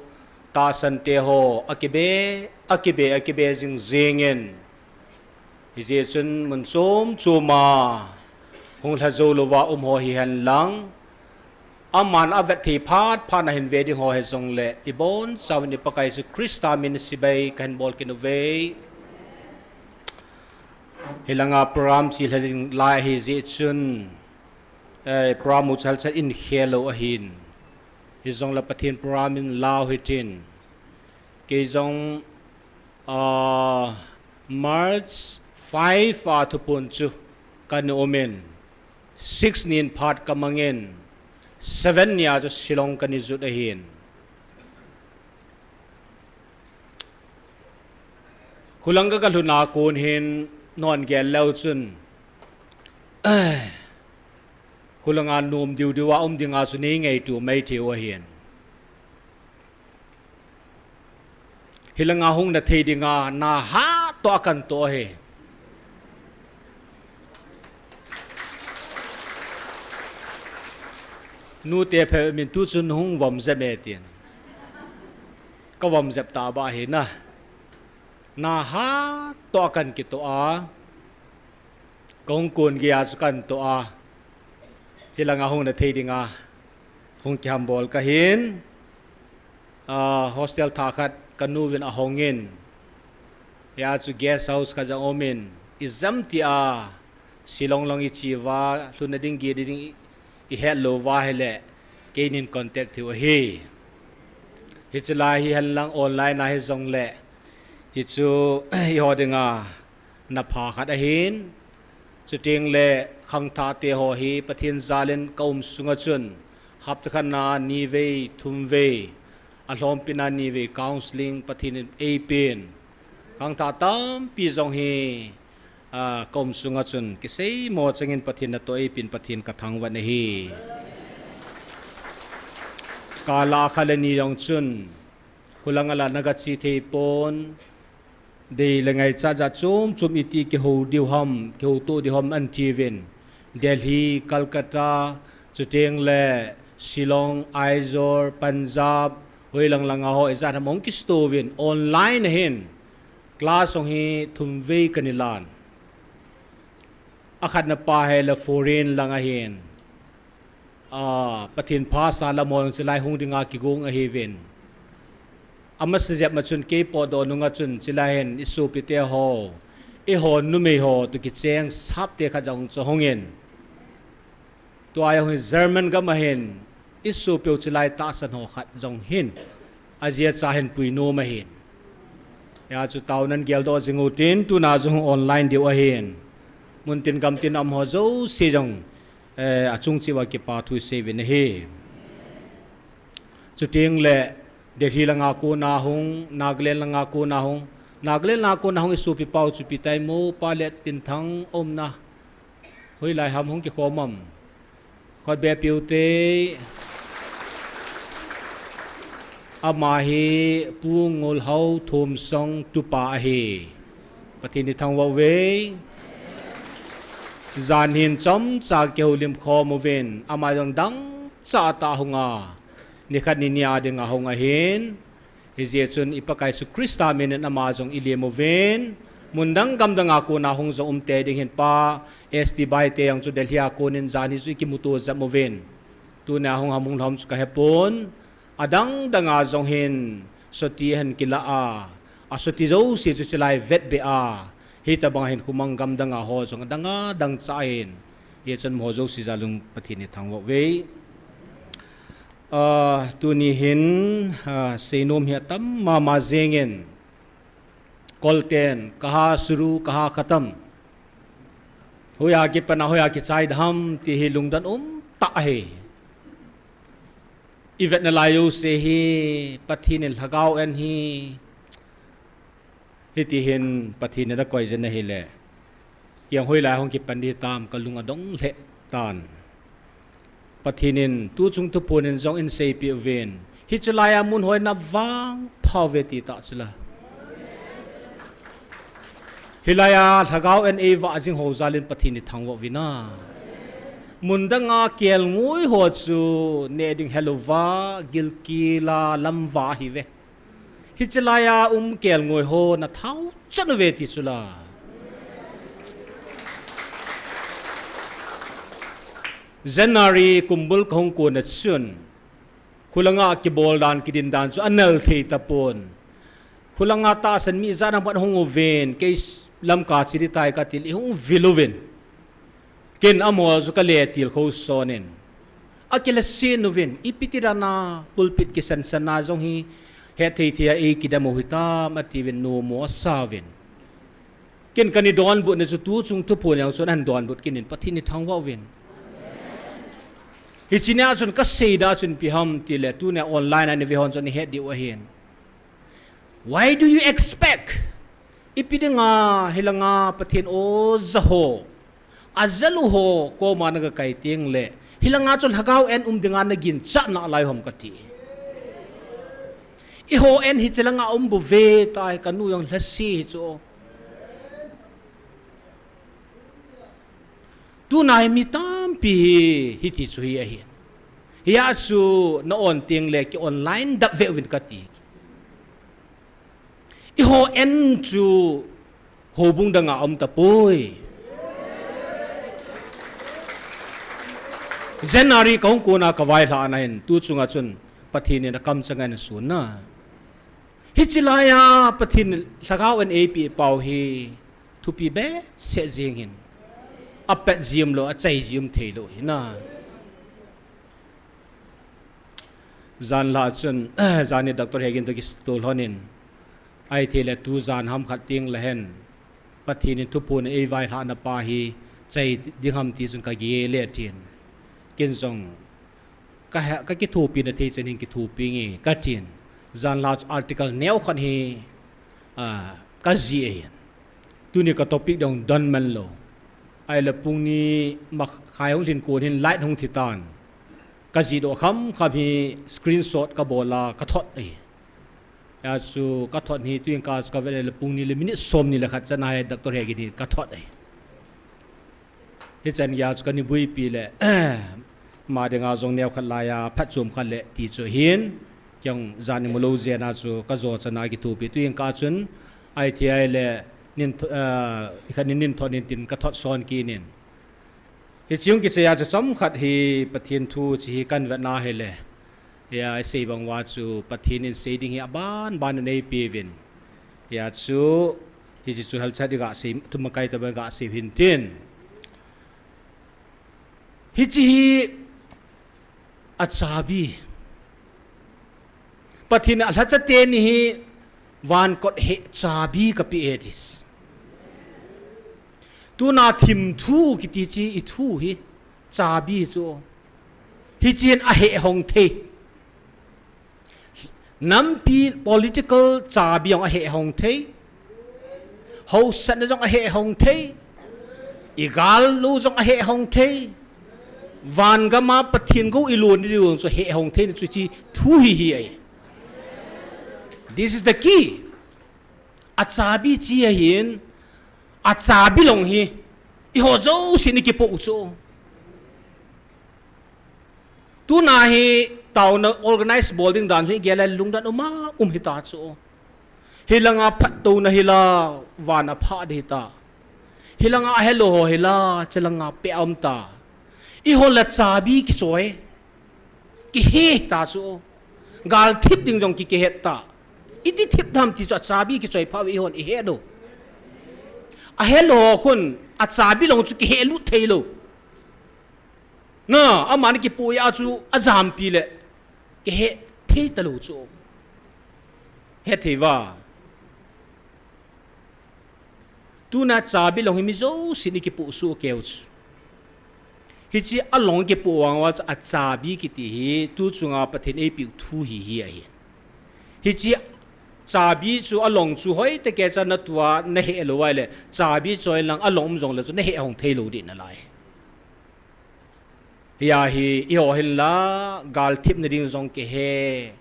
tahsan teho akibe, akibe, akibe jing jingin, hijeh chun mun chom chom a hung lha jou louva um ho hihen lang, aman avet thei phat phat nahin ve ding ho hijongle, ibonchauvin i Pakai Jesu Christa min chibai kahin bol kit uve. Hilanga program chilha ding lai ahijeh chun, eh, program u chalchal in khel lou ahin. Hijongle Pathen program in lau hitin. Kei jong, ah, March five a thupun chu kana umin, six nin phat kamangin, seven nia chu Shillong kana jot ahin. Khulanga kalhun a kon hin nangin gel leu chun, khulanga nom diu diu a um dinga chu nei ngaito mai thei u ahin. Hilanga hung na thei dinga na hatah a kana toh ahi. Nute phabep in tu chun hung vom jep e tin. Ka vom jep ta ba ahi na. Na hatah a kana kitoh a. Kahung kon geiya chu kana toh a. Chilanga hung na thei dinga hung kihambol kahin. Ah, hostel thah khat kanu vin ahongin. Hia chu guest house khat jong umin. Ijemtia Shillong lang iche uva, lhunna ding gei ding i, ihet lou uva ahile, keinin contact thei u ahi. Hiche lai hihen lang online a hijongle, hichu eiho dinga na pha khat ahin, chuteng le khangthah teho hi Pathen jalin ka um sunga chun, hapta khat na nivei, thumvei, alhompi na nivei counseling Pathen in eipen. Khangthah tampi jong hi, ah, ka um sunga chun, kiseimo changin Pathen natoh eipin Pathen kathangvah in ahi. Kala khat le ni jong chun, khulanga la naga che thei pon, dei le ngaichat jat chom chom iti kihou diu ham, kihouto diu ham ahin tiuvin. Delhi, Calcutta, chuteng le Shillong, Aizawl, Punjab, hoilang langa ho ijat ham hung kisuto uvin, online ahin. Class jong hi thumvei kana lan. Akhatna pa hi la foreign lang ahin. Ah, Pathen phasah lam ho jong chilai hung dinga kigong ahiuvin. Amasa jep ma chun kei potdoh nunga chun chilai hin isopite ho, eiho numei ho toh kicheng sapte khat jong chu hungin. Tua jong hi German gam ahin, isopeu chilai tahsan ho khat jong hin. Ajeh chu ahin puinom ahin. Hia chu taona in geldoh jing utin, tuna jong hung online diu ahin. Muntin gamtin a um ho jouse jong, eh, achung cheh uva kipa thu isei uvin ahi. Chuteng le Delhi langa kona hung, Nagaland langa kona hung, Nagaland langa kona hung isopi pau chu ipi tai mo, Pa Lettinthang umna. Hoilai ham hung kikhom am. Khut beh peh u te. Ama hi Pu Ngolhao Thomsong tupa ahi. Pathen ithangvah uve. Jan hin chomcha kihoulim khom uvin, ama jong dangchah tah hunga, nikhat nini a dinga hung ahin. Hijeh chun i Pakai Jesu Christa min in ama jong i lem uvin, mundang gamdang a kona hung jong umte ding hin Pa, S T Baite jong chu Delhi a konin jan hi chu i kimuto jep uvin. Tunia hung ham hung lhom chu ka hepon, adang dang a jong hin, soti ahin kila a, asoti jouse chu chulai vetbe a, hitobang hin khomang gamdang a ho jong adang a dang cha hin, hijeh chun amaho jouse jal un Pathen ithangvah uve. Ah, tuni hin, ah, seinom hi atam mama jengin, Kolten, kaha shuru, kaha khatam. Hoiya kipan a, hoiya kichai dem ti hi lungdon um tah ahi. I vetna lai jouse hi, Pathen in lhagao en hi, hiti hin Pathen in akoi jin ahile, kei jong hoilai hung kipan ding hitam ka lung adong lheh tan. Pathen in tuchung thuphon in jong eiseipeh uvin, hiche laiya mun hoina vangpha uve ti tah chula. Hilaiya lhagao en eivah jing ho jal in Pathen ithangvah uvin a. Mundang a kelngoi ho chu neh ding helouva, gilkel a lamva ahiuve. Hiche laiya um kelngoi ho nathao chan uve ti chula. January kumbul kahung kona chun, khulanga kibol dan, kidin dan chu anel thei tapon. Khulanga tahsan mi ijat ham khat hung uvin, kei s-, Lamka che ding tai kati le, ihung vil uvin. Ken amaho chu kale tilkhou sonin, akilesen uvin, ipi ti dan a pulpit kisansan a jong hi, hetthei thei a eikidem u hitam atiuvin, nomo asauvin. Ken kana donbutna chu tuchung thuphon jong chun ahin donbut kit in, Pathen ithangvah uvin. Hiche nia chun kasei dan chun ipi ham tile, tunia online a nave hon chun nahet diu ahin. Why do you expect? Ipi dinga hilanga Pathen oja ho, ajalu ho koma nagakai tengle, hilanga chu lhagao en um dinga naginchat nalai u ham kati. Eiho en hiche langa um bouve, tahi kanu jong lhase hi chu. Tuna hi mi tampi hi, hiti chu hi ahin. Hia chu na-on tengle ki-online dap veh uvin kati. Eiho en chu houbung danga aum tapoi. January kahung kona kavailhahna hin, tuchunga chun Pathen in akamchang ahin sun a. Hiche laiya Pathen in lhagao en eipeh pau hi thupi behseh jeng hin. Apet jeng lou, achai jeng theilou hina. Janhi chun, janhi Doctor Hegin toh kitoh lhonin, ahithei le tujan ham khat tengle hen, Pathen in thuphon eivailhahna pa hi chai ding ham ti chun kagel e atin. Ken jong ka he-, kakithopina thei chan hin kithopinge katin. Janhi chu article neo khat hi, ah, kajih ahin. Tuni ka topic dong don man lou. Ahile pung ni makhai hung lhin kon hin light hung thitan. Kajih doh khamkham hi screenshot kabol a kathot ahi. Hia chu kathot hi tuin ka chu kavet le pung ni le minute somni le khat chan ahi, Doctor Hegin hi kathot ahi. Hichan geiya chu kani buipi le, ama dinga jong neo khat laiya phatchom khat le ti chu ahin, kei jong jan imu lou jeh a chu kajo chan a kithopi tuin ka chun, ahithei le nin tho-, ah, ikhat nin nin thot nin tin kathot son kit in. Hiche hung kichai a chu chomkhat hi Pathen thu hiche hi kahin vetna hile. Hia isei bang uva chu Pathen in sei ding hi aban ban in eipeuvin. Hia chu, hiche chu helchat iga sei, thumakai tabang iga sei hintin. Hiche hi achabi. Pathen in alhacha teni hi vankot heh chabi kapeh e ati. Tuna thimthu kiti chu ithu hi chabi chu. Hiche hin aheh hong thei. Nampi political chabi jong aheh hong thei. Hausatna jong aheh hong thei. Igal lou jong aheh hong thei. Vangam a Pathen gou ilon diu jong chu heh hong theina chu hiche thu hi hi ahi. This is the key. Achabi chu ahin, achabi long hi, eiho jousen ikipoh u chu. Tuna hi Taona organize bol ding dan chu igel le lungdon um a um hita chu. Hilanga phattouna hila, vana pha ding hita. Hilanga ahelou ho hila, chelanga pe a um ta. Eiho la chabi kichoi. Kihe ta chu. Gal thip ding jong ki, kihet ta. Iti thip dam ti chu achabi kichoi pha ve eihon ihet u. Ahelou ho khun achabi long chu kihe lut thei lou. Na, amani kipoh a chu ajampi le. Kihe thei talou chu. Hethei va. Tuna chabi long hi mi jousen ikipoh soh keu chu. Hiche along kipoh vang uva chu achabi kiti hi, tu chunga Pathen eipeh u thu hi hi ahi. Hiche chabi chu along chu hoitah kei cha natua nahe lou uva le, chabi choi lang along um jongle chu nahe hong thei lou ding nalai. Hia hi, eiho hin la, gal thip na ding jong kihe.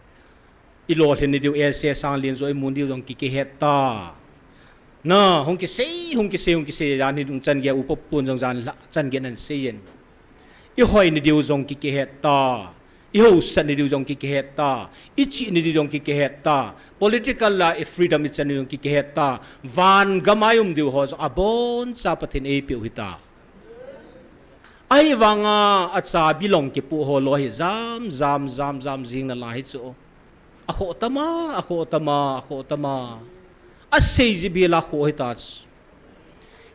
Ilolhin na diu, ese sang lin jo imun diu jong ki, kihet ta. Na, hung kisei, hung kisei, hung kisei, jan hi dung chan gei upa pun jong jan la, chan gei nan sei yin. Ihoi na diu jong ki, kihet ta. Ihousat na diu jong ki, kihet ta. Ichi na diu jong ki, kihet ta. Political la, i freedom ichan diu jong ki, kihet ta. Van gam a i um diu ho jong abon cha Pathen eipeh u hita. Ahivanga achabi long kipoh ho lou hi jam, jam, jam, jam jing nalai hi chu. Akhoh tama, akhoh tama, akhoh tama. Asei ji bela khoh hita chu.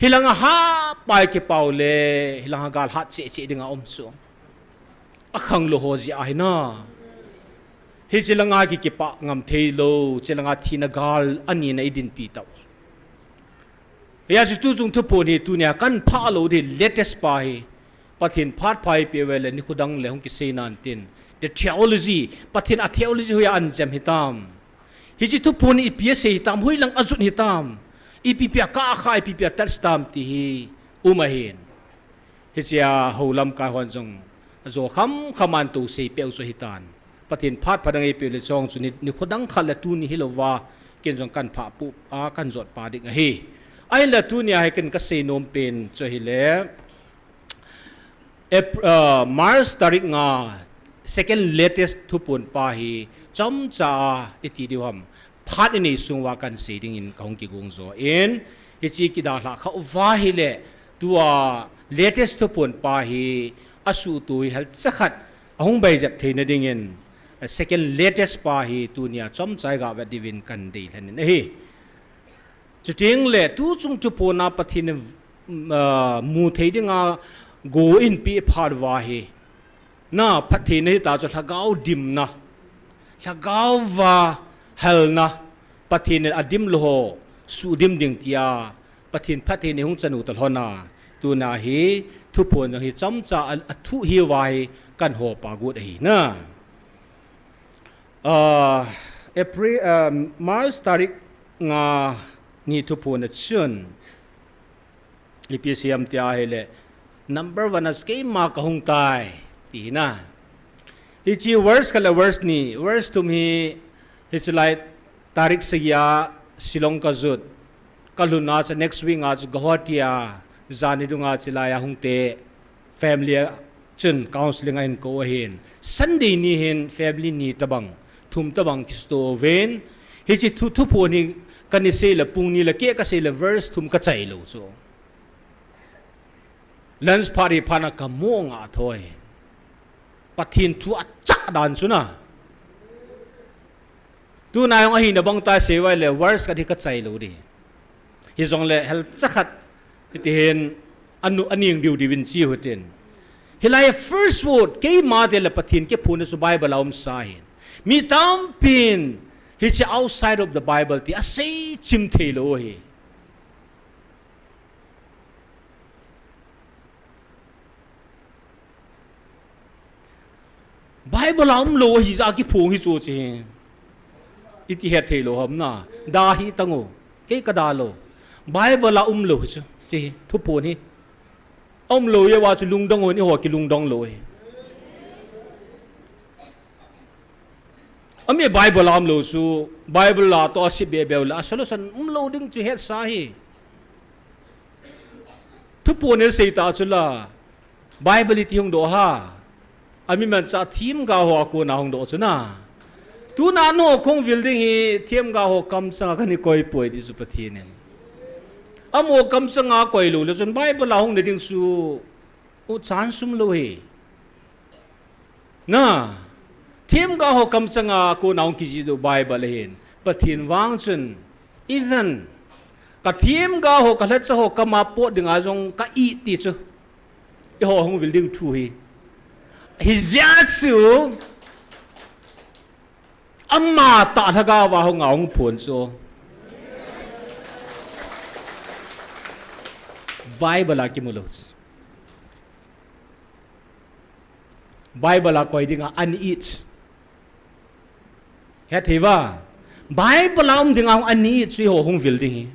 Hilanga hapai kipao le, hilanga gal hat cheh cheh dinga um chu. Akhang lou ho jeh ahi na. Hiche langa ki kipah ngam thei lou, hiche langa thina gal anina idinpi tau. Hia chu tu chung thuphon hi tunia kahin phah lou ding latest pa hi. Pathen phat pha eipeh uve le nikho dang le hung kisei nan tin. The theology, Pathen a theology hoiya ahin chem hitam. Hiche thuphon hi ipi asei hitam, hoilang ajot hitam. Ipi ipi a kah a kha, ipi ipi a touch tam ti hi um ahin. Hichea hou lamkai hon jong ajo kham kham a ahin tousei peh u chu hitan. Pathen phat pha dang eipeh u le chong chu ni, nikho dang khat le tuni hilouva, ken jong kahin phah pup a kahin jot pa ding ahi. Ahinla tunia hi ken kasei nom pen chu ahile, Ap-, ah, March tarik nga, second latest thuphon pa hi chomcha a iti diu ham. Phat inei sung uva kahin sei dingin kahung kigong jo in, hiche kidalhah khah uva ahile, tua latest thuphon pa hi asuhtoh hi halcha khat ahung baijep theina dingin, second latest pa hi tunia chomcha i ga vet diuvin kahin deilhen in ahi. Chuteng le, tu chung thuphon a Pathen in, ah, mu thei dinga go eipeh phat uva hi. Na, phattheina hita chu lhagao dimna. Lhagao va halna. Pathen in adim lou ho, suhdim ding tia. Pathen phattheina hung chan u talhon a. Tuna hi, thuphon jong hi chomcha a, athu hi uva hi kahin hopa got ahi na. Ah, April, ah, March tarik nga ni thuphon a chun. Ipi asei ham tia ahile, number one a keima kahung tai, ti hi na. Hiche verse khat le verse ni, verse thum hi, hiche lai tarik sagi a Shillong kajot. Kalhun a chu next week a chu Guwahati a, jan hi dunga chilai a hung te. Family a chun counseling ahin kou ahin. Sunday ni hin family ni tobang, thum tobang kisuto uvin. Hiche thu, thuphon hi kahin sei le pung ni le kei kasei le verse thum kachai lou chu. Lunch phat hi phat na kamo nga thoi. Pathen thu achah dan chu na. Tuna jong ahina bang ta sei uva le verse khat hi kachai lou ding. Hijongle halcha khat hiti hin anu, aning diu diuvin chi u hitin. Hilai first word, keima te le Pathen kiphonna chu Bible a um sa ahin. Mi tampin, hiche outside of the Bible ti asei chim thei lou hi. Bible a umlou hi ja kiphong hi chu chi hi. Iti het thei lou ham na. Da hi tang o. Kei ka da lou. Bible a umlou hi chu. Chi hi. Thuphon hi. Umlou ye uva chu lungdong o ni ho kilungdong lou hi. Ami Bible a umlou chu. Bible a toh a sip be be u le. A solution umlou ding chu het sa hi. Thuphon in sei ta chu la. Bible iti hung doh ha. Ami manchah themgao ho a kona hung doh chu na. Tuna nangho kahung vil ding hi themgao ho kamchanga kana koi poi ti chu Pathen in. Amaho kamchanga koi lou le chun Bible a hung na ding chu u chan sum lou hi. Na, themgao ho kamchanga kona hung kijih doh Bible ahin. Pathen vang chun, even ka themgao ho, ka lhacha ho kama pot dinga jong ka it ti chu. Eiho hung vil ding thu hi. Hijeh chun, ama tah lhagao va hung a hung phon chu. Bible a kimu lou. Bible a koi dinga ana it. Hethei uva. Bible a um dinga hung ana it chu eiho hung vil ding hi.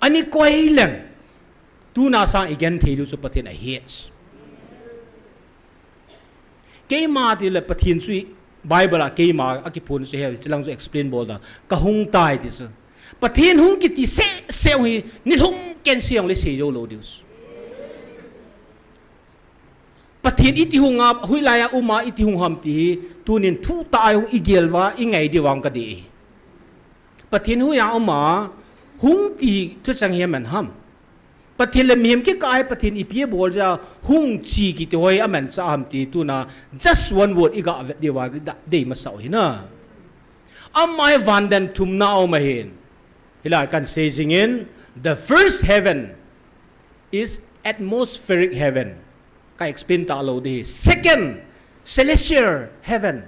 Ana koi leng. Tuna sang i genthei diu chu Pathen ahet. Keima ti le Pathen chu Bible a keima a kiphon chu hi, chilang chu explain bol da. Ka hung tai ti chu. Pathen hung kiti seh seh hi, nilhum ken seh le sei jou lou diu chu. Pathen iti hung a, hoilai a um a iti hung ham ti hi, tunin thutah a hung i gel uva, i ngai diu vang ka dei. Pathen hoiya um a, hung ti thuchang hi aman ham. Pathen le mihem kikah a Pathen ipi abol jeh a, hung chi kiti ho hi amanchah ham ti tuna, just one word i ga vet diu va, da-, dei masa u hi na. Ama hi van dan thumna a um ahin. Hilai kan sei jing in, the first heaven is atmospheric heaven. Ka explain talou ding hi. Second, celestial heaven.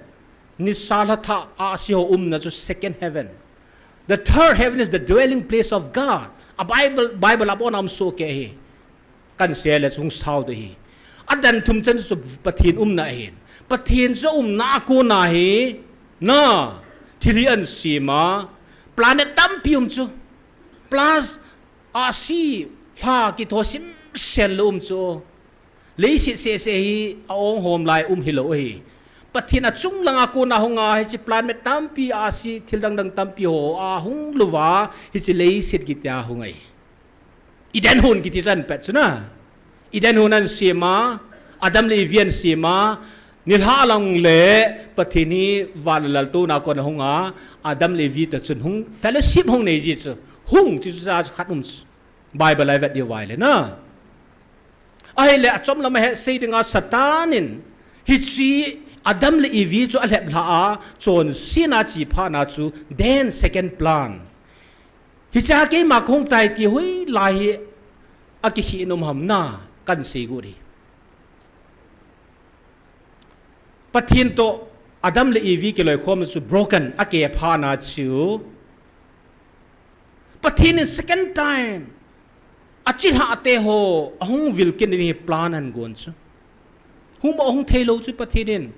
Nisa lha thah ahsi ho umna chu second heaven. The third heaven is the dwelling place of God. A Bible, Bible a bon a um soh kei hi. Kan sei le chu hung sao ding hi. A dan thum chan chu Pathen umna ahin. Pathen chu umna a kona hi. Na, thil hi ana sem a. Planet tampi um chu. Plus, ahsi lha kitho simsen lou um chu. Leiset seh seh hi a ong hom lai um hilou hi. Pathen a chunglang a kona hung a hiche planet tampi, ahsi thil dang dang tampi ho a hung lou va, hiche leiset kiti a hung ahi. Eden hon kiti chu ana pet chu na. Eden hon ana sem a, Adam le Evi ana sem a, nilhah lang le Pathen hi van laltouna a kona hung a, Adam le Evi toh chun hung fellowship hung nei ji chu. Hung ti chu cha chu khat um chu. Bible a i vet diu vai le na. Ahile achom lam a hi sei dinga Satan in hiche Adam le Evi chu alhep lha a, chonsetna a che phatna chu then second plan. Hiche a keima kahung tai ti hoilai hi akikhel nom ham na kan sei got hi. Pathen toh Adam le Evi kiloikhomna chu broken, akeh phatna chu. Pathen in second time achilhah te ho ahung vil kit ding hi plan ahin gon chu. Hung mo hung thei lou chu Pathen in.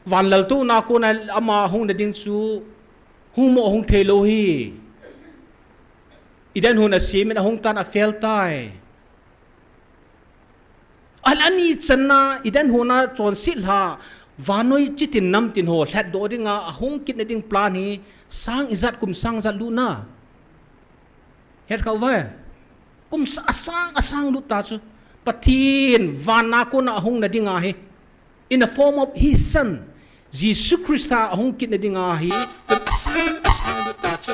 Van laltouna a kona ama hung na ding chu hung mo hung thei lou hi. Eden hon asem in ahung tan a fail tai. An ani channa, Eden hon a chonset lha, vannoi chitin namtin ho lhatdoh dinga ahung kitna ding plan hi sang ijat kum sang ijat lutna. Het kha uve. Kum sa-, asang, asang lut ta chu. Pathen van a kona ahung na dinga hi. In the form of his son. Jesu Christa ahung kitna dinga hi. Kum asang, asang lut ta chu.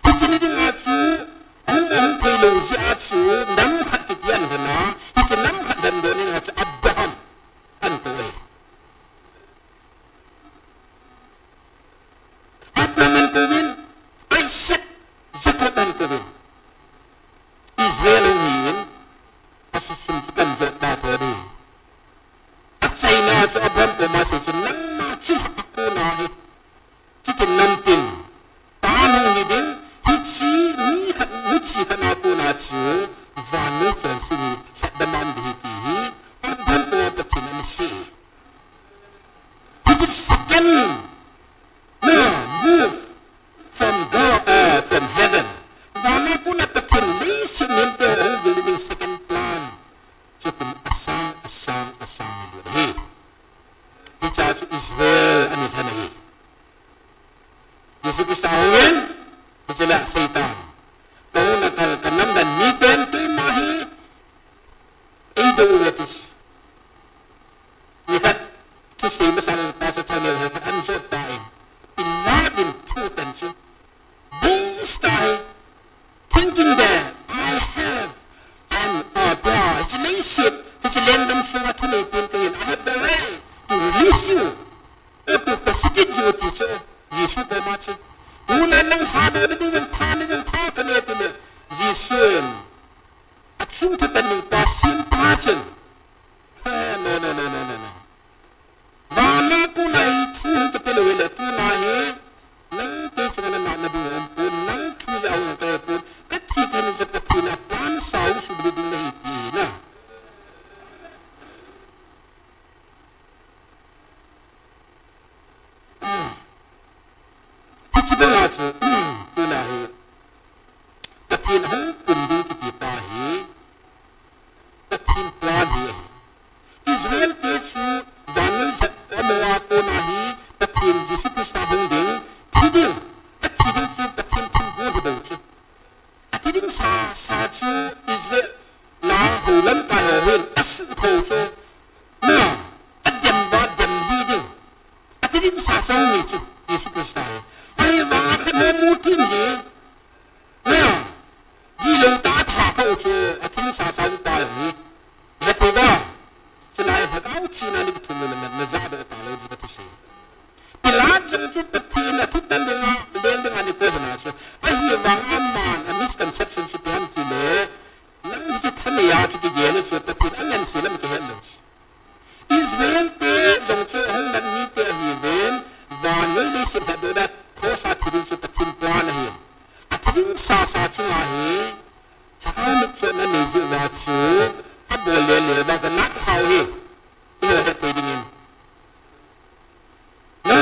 Hiche ni dinga chu, hung, hung thei lou jeh a chu, nam khat kiti ahin lhon a, hiche nam khat lhendoh dinga chu, Abraham, ahin kou e. Abraham ahin kouvin, Isaac, Jacob ahin kouvin. Israel hung hin, asusum chu kan jot ta tho ding. Achaina chu Abraham koma sei chu, nangma chilhah a kona hi. Chitin namtin, tan hung hi ding, hiche mi khat, michi khat a kona chu, vannoi chonset hi, lhatdam a um ding hi ti hi, Abraham koma Pathen in asei. Hiche second, na, move from God, uh, from heaven. Van a kona Pathen leiset mihem te hung vil ding second plan. Chu kum asang, asang, asang hi lut ahi. Hiche a chu Israel ana lhen ahi. Jesu Christa hung in, hiche le Satan. Kahung na kal, kanam dan miten keima hi, eidou uve ti. ho chu, na, adem va dem hi ding. Athi ding sasa hung hi chu, Jesu Christa hi. Ahivang a khat ho mu thim hi, na, dihlou tah a athah kha u chu, athi ding sasa hung pa hi. Hethei va, chulai Lhagao thina ni kithum le na, na ja doh talou ding kathusei. Pilat jong chu Pathen athutan dinga, len dinga ni ko hina chu. Ahivang aman a misconception chu ipi ham tile, nang hiche thanei a chu kigel u chu Pathen angansei lam kihet lou chu. Israel te jong chu ahung nat mite ahiuvin, vannoi leiset lhatdohna cross a thi ding chu Pathen plan ahin. Athi ding sasa chunga hi, Lhagao mitchohna nei jeh uva chu, abol lele uva ganat khau hi. Iho hetthei dingin. Na,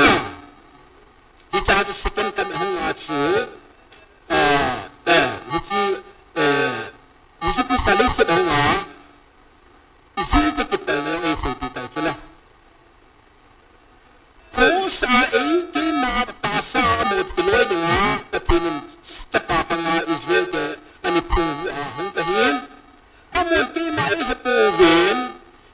hiche chu second coming ahung a chu, ah, eh, hiche, eh, Jesu Christa leiset ahung a, Israel te kipelna jong eiseipeh tau chu la. Cross a ei keima tahsa a mo kiloi dinga, Pathen in chapa panga Israel te ana phungvuh a hung kahin. Amahon keima eihepouvin,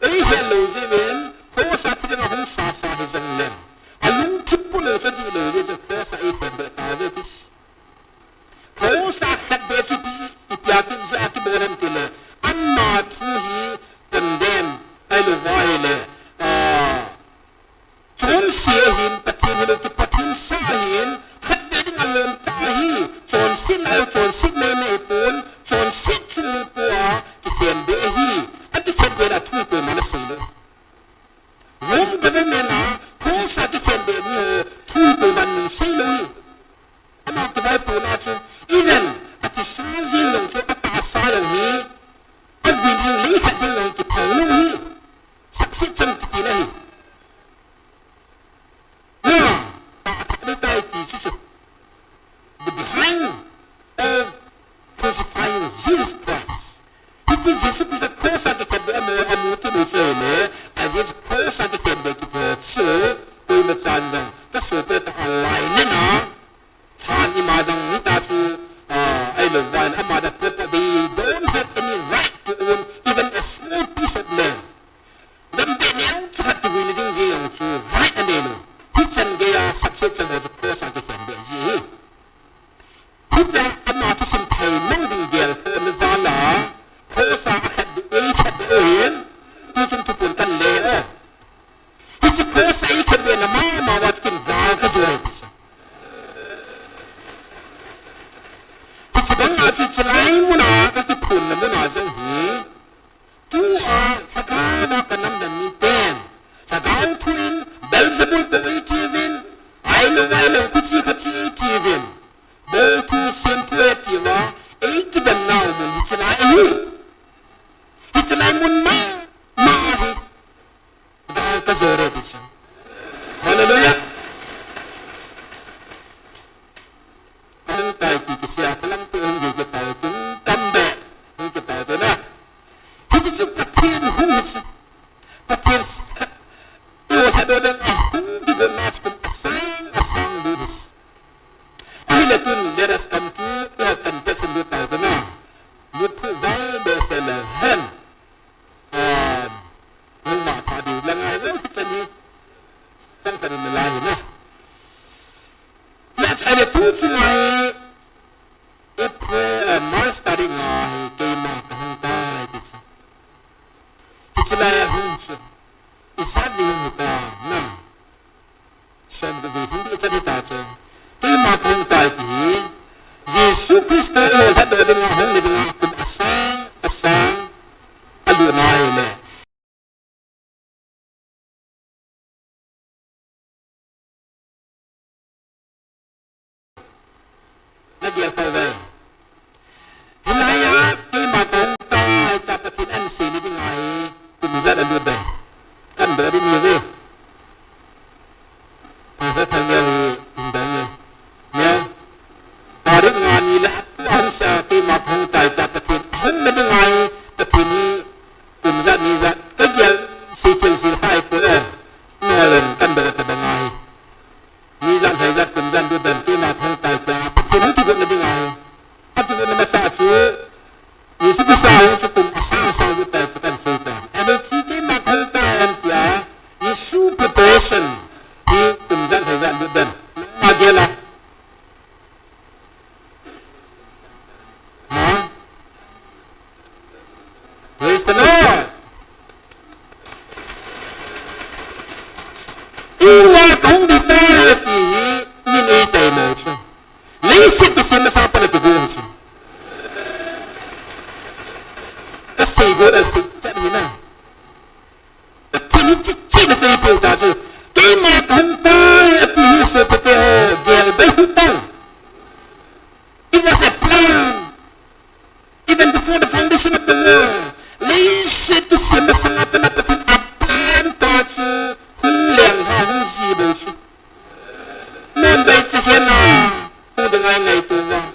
eihelou jeh uvin, cross a thi dinga hung sasa hijongleng, alungthim pulou chu adihlou jeh chun cross a eikhenbeh tauve ti. Cross a khenbeh chu ipi, ipi a kijeh a kibol ham tile, ama thu hi condemn, ahilou va ahile, ah, chonse ahin, Pathen hilou ti Pathen sa ahin, khenbeh ding alom tah ahi, chonset lai u, chonset meimei ahipon, chonset chungnung pua kikhenbeh ahi, akikhenbehna thu hi koiman aseilou. Rome government a cross a kikhenbeh mi ho thu hi koiman nung seilou hi. Ama kivaipohna chu, even athisa jeng jong chu atahsa jong hi, avui ding lei khat jeng jong hi kiphal lou hi. Sapset chang kitina hi. Na, tahsa ding tai ti chu chu. The behind of crucifying Jesus Christ. Hiche Jesu Christa cross a kikhenbeh amu, amu kit u chu ahile, a Jesu cross a kikhenbeh kiti chu, koima chan jong, kasopi tah a lainat a, lhan ima jong hita chu, ah, ahilou vang, ama da proper, they don't have any right to own even a small piece of land. Gambeh neocha khat kivui na ding jeh jong chu right anei lou. Hichan geiya sapset chan ho chu cross a kikhenbeh ji hi. Hitia ama thusim thei mang ding gel khohna jal a, cross a akhenbeh, eikhenbeh u hin, tuchung thupon kan le o. Hiche cross a eikhenbehna mama uva chu ken gal kajo e ti chu. Hiche banga chu hiche lai muna kakiphonna muna jong hi, tua Lhagao a kanamna miten, Lhagao thu in Beelzebul bou eitiuvin, ahilou ahilou, khuche khache eitiuvin, bou thu, sem thu eitiuva, eikidemna u mun hiche lai ahi. Hiche lai mun mama ahi. Gal kajo e ti chu. Hallelujah. Hung tai ti kisei a, kalam te hung hi kitao, kin tam be, hung kitao te na. Hiche chu Pathen hung hiche. Pathen s-, eiho lhatdoh ding a hung kigotna chu kum asang, asang lut hiche. Ahile tun, let us come to our context and lut tao te na. Lut phu val behseh le hen. Ah, nangma tha diu la ngai lo, chan hi. Chan ka ding lai hi na. Ya cha le tu chu ngai. April, eh, March tarik nga hi keima kahung tai ti chu. Hiche lai a hung chu. Ijat ni hung ta na. Som le li Hindi chan hita chu. Keima kahung tai ti hi. Jesu Christa eiho lhatdoh dinga hung na dinga kum asang, asang. Alut na ahile. Na gel pau ve. Hilai a, keima kahung tai tia Pathen in asei na ding ahi, kum ijat alut ding. Kan do ding ni ve. Pastor Thangel hi in dang e. Neo. Tarik nga ni le, ahung sa keima kahung tai tia Pathen hung na ding ahi, Pathen hi kum ijat ni ijat, ka gel sei khel sei hai ko e. Neo len kan do ta dang ahi. Ni ijat, lha ijat, kum ijat, lut dan, keima kahung tai tia, Pathen hung kigotna ding ahi. Akigotna masa chu, Jesu Christa hung chu kum asang asang lut tai chu kan sei tai. N H C K Hiche, hiche na sei peh ta chu. Keima kahung tai, ati hi sopite ho, gel bai hih tan. It was a plan. Even before the foundation of the world, leiset kisem masanga pat a Pathen in aplan tah chu hung leng lha, hung ji bou chu. Mon bai che khen a, hung ding ngai ngai tou va.